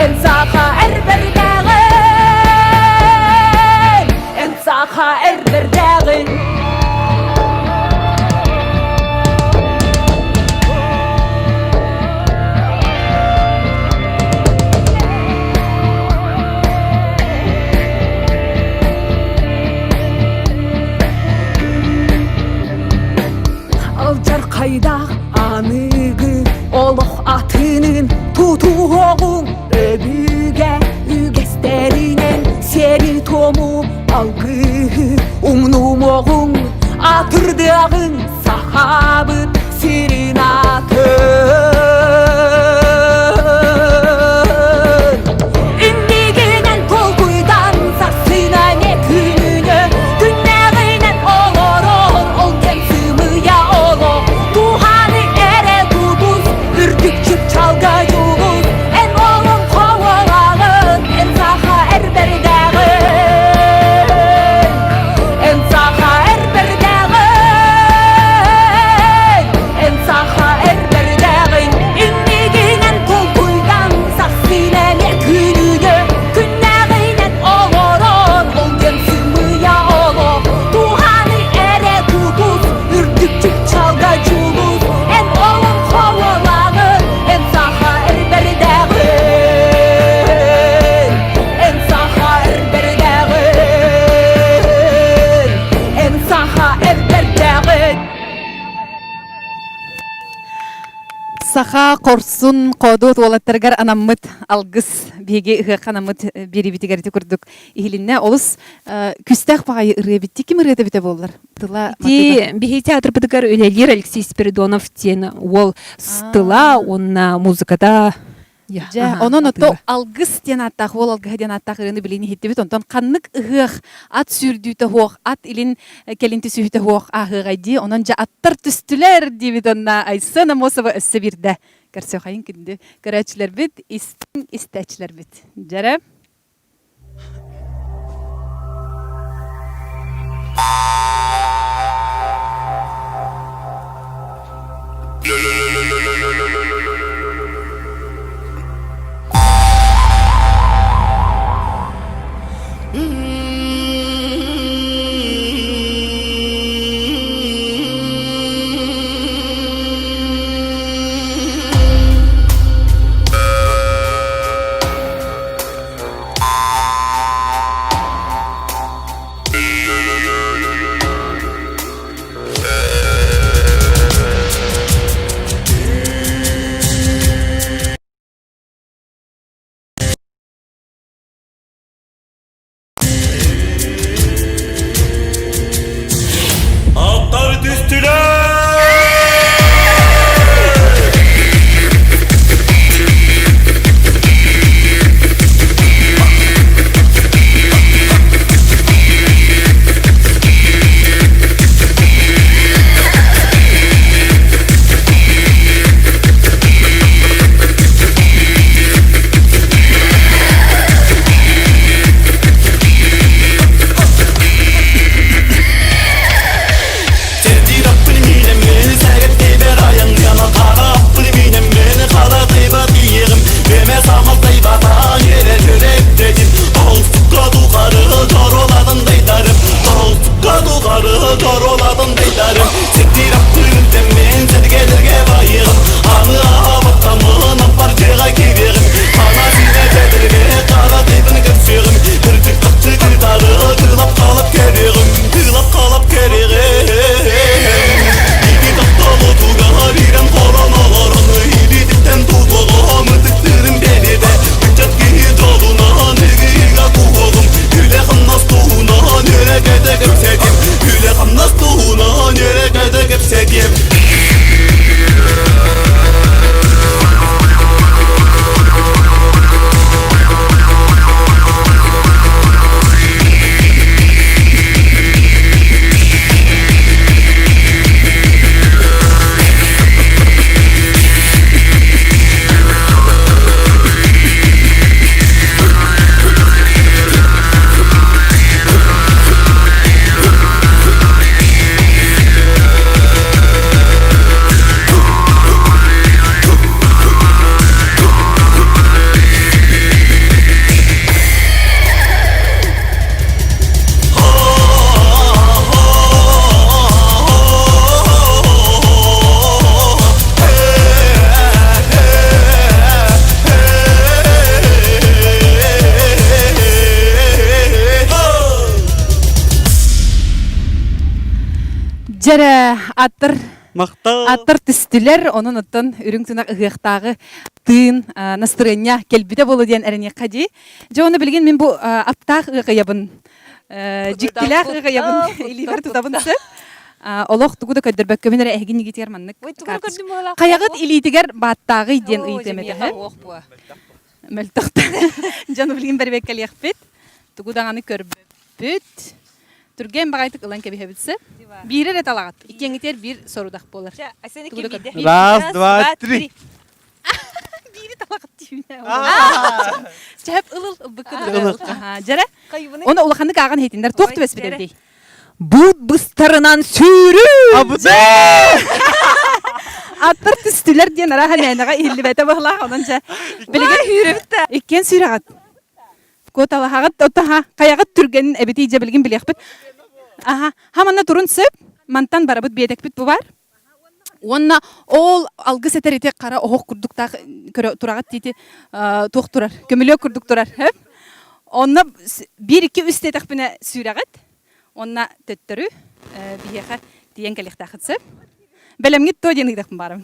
S8: Эн саха эрбэрдээҕин Эн саха эрбэрдээҕин Алдьархайдаах аныгы олох атынын тутуоҕуҥ өбүгэ үгэстэринэн сиэри-туому алгыһы умнумуоҕуҥ атырдыаҕыҥ сахабыт сирин атын. Иннигинэн.
S2: Саха хорсун хоодуот уолаттарыгар анаммыт алгыс биһиги ыһыахха анаммыт биэриибитигэр ити курдук иһилиннэ. Олус күүстээх баҕайы ырыа эбит. Ким ырыата эбитэ буоллар? Тыла
S6: Ити биһи театрбытыгар үлэлиир Алексей Спиридонов диэн уол тыла уонна музыката
S2: Дьэ, онон ото алгыс диэн ааттаах, уол алгыһа диэн ааттаах ырыаны билигин иһиттибит. Онтон ханнык ыһыах ат сүүрдүүтэ суох, ат илин кэлин түсүһүтэ суох ааһыаҕай дии. Онон дьэ аттар түстүлэр диибит онно Айсен Амосова өссө биирдэ көрсүөхайын күндү көрөөччүлэрбит, истиҥ истээччилэрбит. Дьэрэ.
S5: Аттар түстүлэр!
S2: Дьэрэ аттар
S7: Махтал.
S2: аттар түстүлэр, онон оттон үрүҥ тунах ыһыахтааҕы тыын настырыанньа кэлбитэ буолуо диэн эрэниэххэ дии. Дьэ уонна билигин мин бу аптаах ыакыйабын дьиктилээх ыакыйабын илиибэр тутабын сөп. Олох тугу да көрдөрбөккөбүн эрэ эһигин игитигэр маннык хайаҕыт илиитигэр бааттааҕый диэн ыйытыам этэ. Мөлтөхтөр. Дьон билигин бэрибэккэлиэхпит. Тугу даҕаны көрбөппүт. Түргэн баҕайытык ылан кэбиһэбит сөп. Биири эрэ талаҕыт. Иккиэҥҥитигэр биир сорудах буолар.
S7: Раз, два, три.
S2: Биири талаҕыт түүнэ. Чэп ылыл ылбыккын Дьэрэ. Оны улаханнык ааҕан иһитиннэр. Туох түбэспит эбитий?
S6: Буут быстарынан сүүрүү!
S2: Аттар түстүлэр диэн арааһа мээнэҕэ иһиллибэтэ быһылаах онон дьэ билигин
S6: сүүрэбит да
S2: иккиэн сүүрэҕит куоталаһаҕыт отаха хайаҕыт түргэнин эбитий дьэ билигин билиэхпит аха ха манна турун сөп мантан барабыт биэтэкпит бу баар Уонна ол алгыс этэр ити хара оһох курдуктаах көрө тураҕыт диити туох турар, көмүлүөк курдук турар. Онно биир икки үс диэтэхпинэ сүүрэҕит. Уонна төттөрү биһиэхэ тиийэн кэлиэхтээххит сөп. Бэлэмҥит дуо диэн ыйдахпын баарым.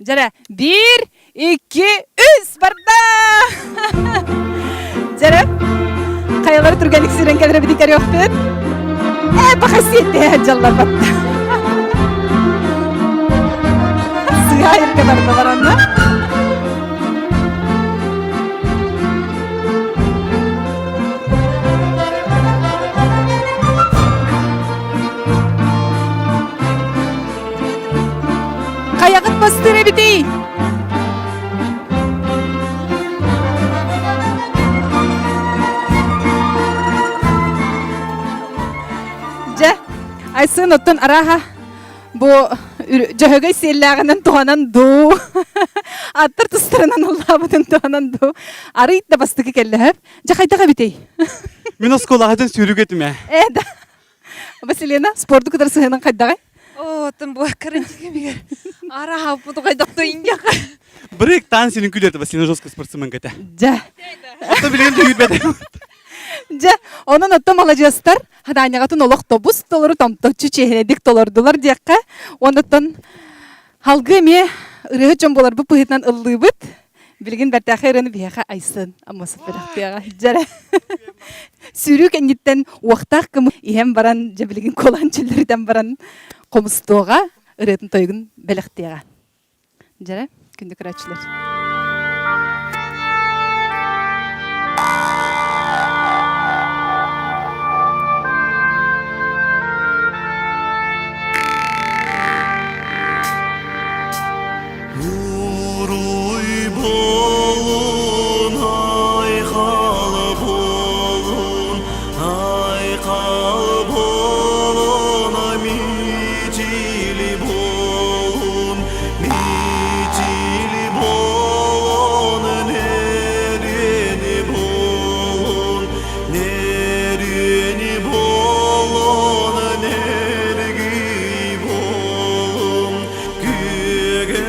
S2: Дьэрэ, биир, икки, үс, барда! Дьэрэ, хайалары түргэнник сирэн кэлэр эбитин көрүөхпүт. Ээ, баха сиэттиһэ дьаллар батта. Сыа иргэ бардылар онно. Хайаҕыт бастыыр эбитий? Дьэ, Айсын оттон арааһа бу дьөһөгөй сиэллээҕинэн туһанан дуу, аттар тустарынан ыллаабытын туһанан дуу, арый да бастакы кэллэһэр. Дьэ, хайдах эбитий?
S7: Мин оскуолаҕа дьон сүүрүк этим ээ.
S2: Ээ да. Василина, спорду кытары сыһыанын хайдаҕай?
S6: Оо, оттон бу карантин кэмигэр араһа буту хайдах иньяха.
S7: Брейк таан синин күлүөтэ Василина жестко спортсменка этэ.
S2: Дьэ.
S7: Ото билигин дьүһүйбэтэ.
S2: Дьэ, онон отто маладьыастар хадаанньаҕатын олох тобус толору томточчу чиэһинэйдик толордулар диэххэ. Оннуттан халгы эмиэ ырыаһыт дьон буоларбыт быһыытынан ыллыыбыт. Билигин бэртээхэй ырыаны биһиэхэ Айсын Аммосов бэлэхтиэҕэ. Дьэрэ. Сүүрүү кэнниттэн уохтаах кымы иһэн баран, дьэ билигин куолаан чөллөрүтэн баран хомустуоҕа, ырыатын тойугун бэлэхтиэҕэ. Дьэрэ, күндү көрөөччүлэр.
S1: Уруй буолун, айхал буолун, айхал буолун, мичили буолун, мичили буолун, нерени буолун, нерени буолун, нергий буолун, Күөгөлін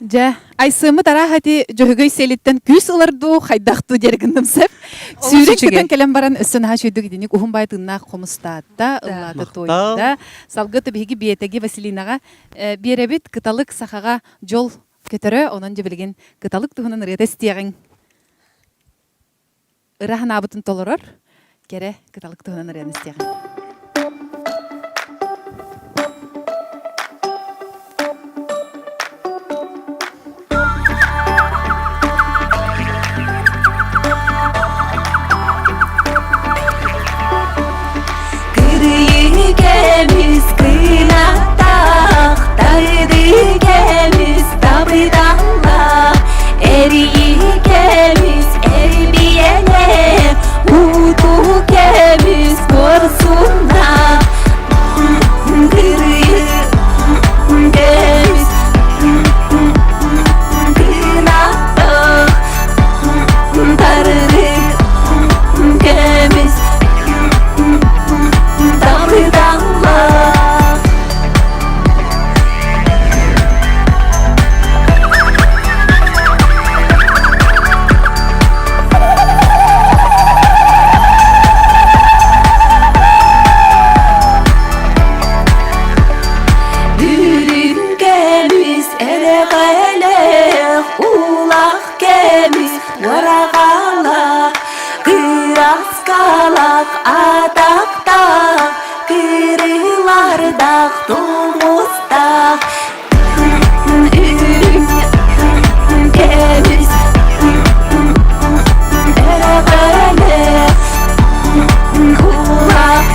S2: Дьэ, Айсыаммыт арааһа ити Дьөһөгөй сиэлиттэн күүс ылар дуу, хайдах дуу диэри гынным сөп. Сүүрэн көтөн кэлэн баран өссө наһаа үчүгэйдик итинник уһун баай тыыннаах хомустаатта, ыллаата, туойда. Салгыы биһиги Биэтэги Василинаҕа биэрэбит. Кыталык сахаҕа дьол көтөрө, онон дьэ билигин кыталык туһунан ырыата истиэҕиҥ. Ыра санаабытын толорор кэрэ кыталык туһунан ырыаны истиэҕиҥ.
S8: Кырыйы кэмис кынаттаах, тайды кэмис табыдаллаах, эрийи кэмис эрбиэлээх, ууту кэмис куорсуннаах. Кырыйы кэмис кынаттаах, тарды кэмис табыдаллаах. Үрүҥ көмүс эрэҕэлээх, улах көмүс уораҕалаах, кыраскалаах атахтаах, кырыылардаах тумустаах. Үрүҥ көмүс эрэҕэлээх, улах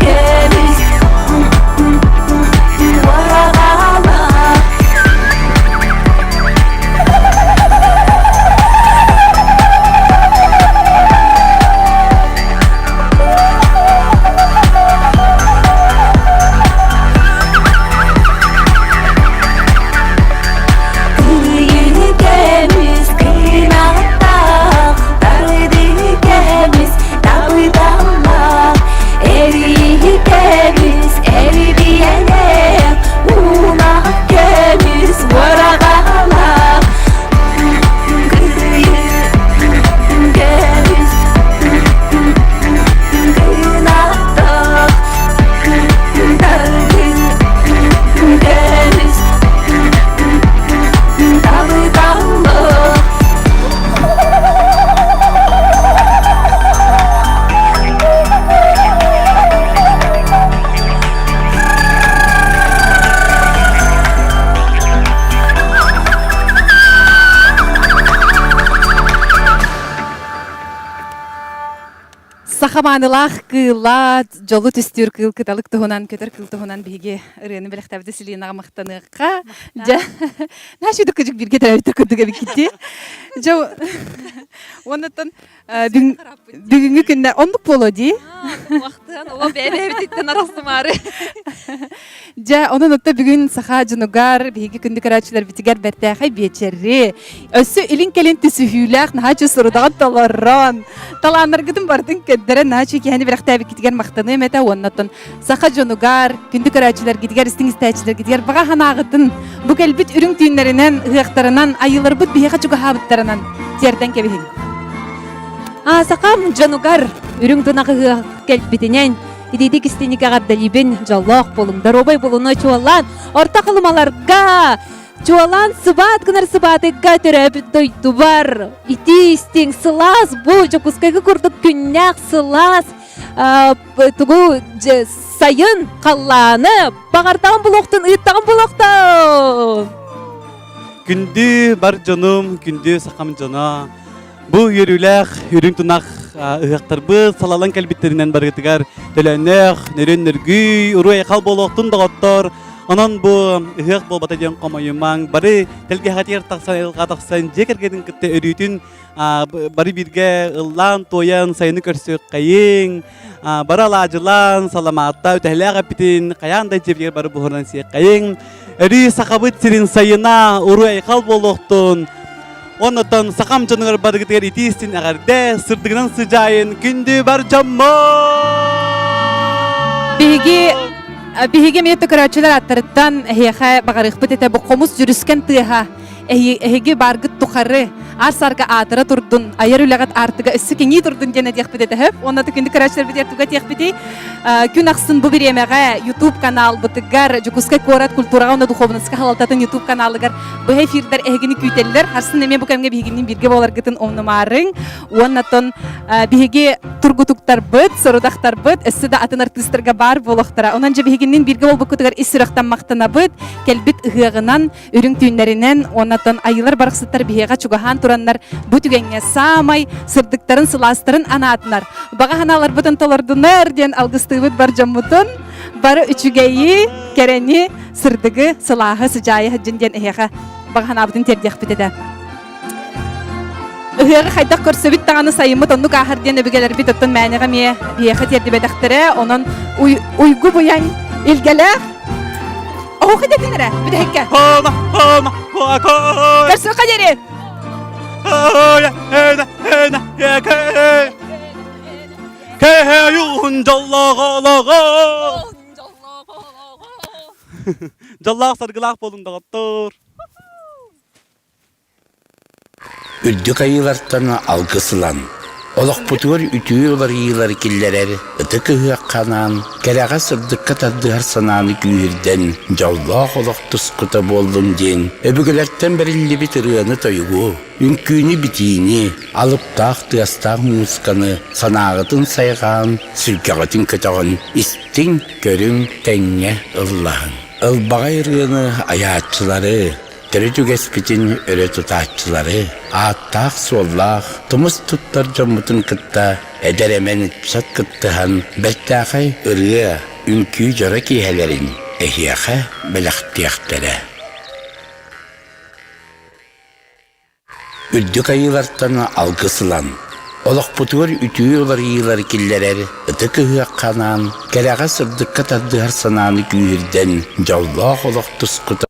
S8: көмүс уораҕалаах. Кыйы көмүс кынаттаах, тарды көмүс табыдаллаах, эрии көмүс эрбиэлээх, уулаах көмүс уораҕалаах. Кыйы көмүс кынаттаах, тарды көмүс табыдаллаах.
S2: Саха маанылаах кыыла, дьолу түстүүр кыыл кыталык туһунан, көтөр кыыл туһунан биһиги ырыаны бэлэхтээбит Селинаҕа махтаныахха. Дьэ, наша кыдьык бииргэ төрөөбүттэр курдук эбиккити. Дьэ, уоннаттан бүгүҥҥү күннэ оннук буолуо дии.
S6: Махтан, оҕо бэйэ-бэйэбититтэн арахсымаары.
S2: Дьэ, онон отто бүгүн саха дьонугар, биһиги күндү көрөөччүлэрбитигэр бэртээхэй биэчэри, өссө илин-кэлин түсүһүүлээх наһаа сурудаҕын толорон, талааннаргытын барытын көрдөрөн наһаа киһини бэлэхтээбиккитигэр махтаныам этэ уонна оттон саха дьонугар, күндү көрөөччүлэргитигэр, истиҥ истээччилэргитигэр баҕа санааҕытын бу кэлбит үрүҥ түүннэринэн, ыһыахтарынан, айыыларбыт биһиэхэ чугаһаабыттарынан тиэрдэн кэбиһиҥ.
S6: А сахам дьонугар үрүҥ тунах ыһыах кэлбитинэн итиитик истиник эҕэрдэлиибин дьоллоох буолуҥ, доруобай буолуну чуолаан орто халымаларга чуолаан сыбаат гынар сыбаатыкка төрөөбүт дойдубар итии истиҥ сылаас бу Дьокуускайга курдук күннээх сылаас тугу сайын халлааны баҕардаҕын булуохтун ыыттаҕын булуохтун
S7: Күндү бар дьонум, күндү сахам дьоно, бу үөрүүлээх үрүҥ тунах ыһыахтарбыт салалан кэлбиттэринэн барыгытыгар төлөөннөөх, нөрүөн нөргүй, уруй-айхал буолуохтун доҕоттор. Онон бу ыһыах буолбата диэн хомойумаҥ, бары тэлгэһэтигэр тахсан, айылҕа тахсан, дьиэ кэргэнин кытта өрүүтүн бары бииргэ ыллаан-туойан сайыны көрсүөххэйиҥ, бары алаадьылаан, саламаатта үтэһэлээх эппитин хайаан да дьиэбитигэр бары буһаран сиэххэйиҥ. Өрүү Сахабыт сирин сайына уруй-айхал буолуохтун. Оннотон сахам дьонугар барыгытыгар итии истин эҕэрдэ, сырдыгынан сыдьаайын күндү бар дьоммут!
S2: Биһиги Биһиги эмиэ көрөөччүлэр аттарыттан эһиэхэ баҕарыахпыт этэ бу хомус дьүрүскэн тыаһа эһиги бааргыт тухары аар-саарга аатыра турдун, айар үлэҕит аартыга өссө кэҥии турдун диэн этиэхпит этэ сөп. Уонна күндү көрөөччүлэрбитигэр тугу этиэхпитий? Күн ахсын бу бириэмэҕэ YouTube каналбытыгар Дьокуускай куорат культураҕа уонна духуобунаска халалтатын YouTube каналыгар быһа эфирдэр эһигини күүтэллэр. Харсын эмиэ бу кэмҥэ биһигинниин бииргэ буоларгытын умнумаарыҥ. Уоннатон биһиги тургутуктарбыт, сорудахтарбыт өссө да атын артыыстарга баар буолуохтара. Онон дьэ биһигинниин бииргэ буолбуккутугар ис сүрэхтэн махтанабыт. Кэлбит ыһыаҕынан, үрүҥ түүннэринэн, уоннатон айыылар барахсаттар биһиэхэ чугаһаан тураннар бу түгэҥҥэ саамай сырдыктарын, сылаастарын анаатынар. Баҕа санааларбытын толордунар диэн алгыстыыбыт бар дьоммутун. Бары үчүгэйи, кэрэни, сырдыгы, сылааһы, сыдьаайы сылдьын диэн эһиэхэ баҕа санаабытын тиэрдиэхпит этэ. Ыһыаҕы хайдах көрсөбүт даҕаны сайыммыт оннук ааһар диэн өбүгэлэрбит оттон мээнэҕэ эмиэ биһиэхэ тиэрдибэтэхтэрэ. Онон уйгу быйаҥ илгэлээх Оһуохай дэтин эрэ, бүтэһиккэ. Көрсүөххэ диэри!
S7: Дьоллоох саргылаах буолуҥ доҕоттор!
S3: Үрдүк айыылартан алгыс ылан, олохпутугар үтүө уларыйыылары киллэрэр ытык ыһыахха анаан, кэрэҕэ-сырдыкка тардыһар санааны күүһүрдэн, дьоллоох олох тускута буоллун диэн өбүгэлэртэн бэриллибит ырыаны-тойугу, үҥкүүнү-битиини, алыптаах тыастаах муусуканы санааҕытын сайҕаан, сүргэҕитин көтөҕөн истиҥ, көрүҥ, тэҥҥэ ыллаһыҥ. Ылбаҕай ырыаны айааччылары, төрүт үгэспитин өрө тутааччылары, ааттаах-суоллаах, тумус туттар дьоммутун кытта эдэр-эмэн ыччат кыттыһан бэртээхэй ырыа, үҥкүү дьоро киэһэлэрин эһиэхэ бэлэхтиэхтэрэ. Үрдүк айыылартан алгыс ылан, олохпутугар үтүө уларыйыылары киллэрэр ытык ыһыахха анаан, кэрэҕэ-сырдыкка тардыһар санааны күүһүрдэн, дьоллоох олох тускута.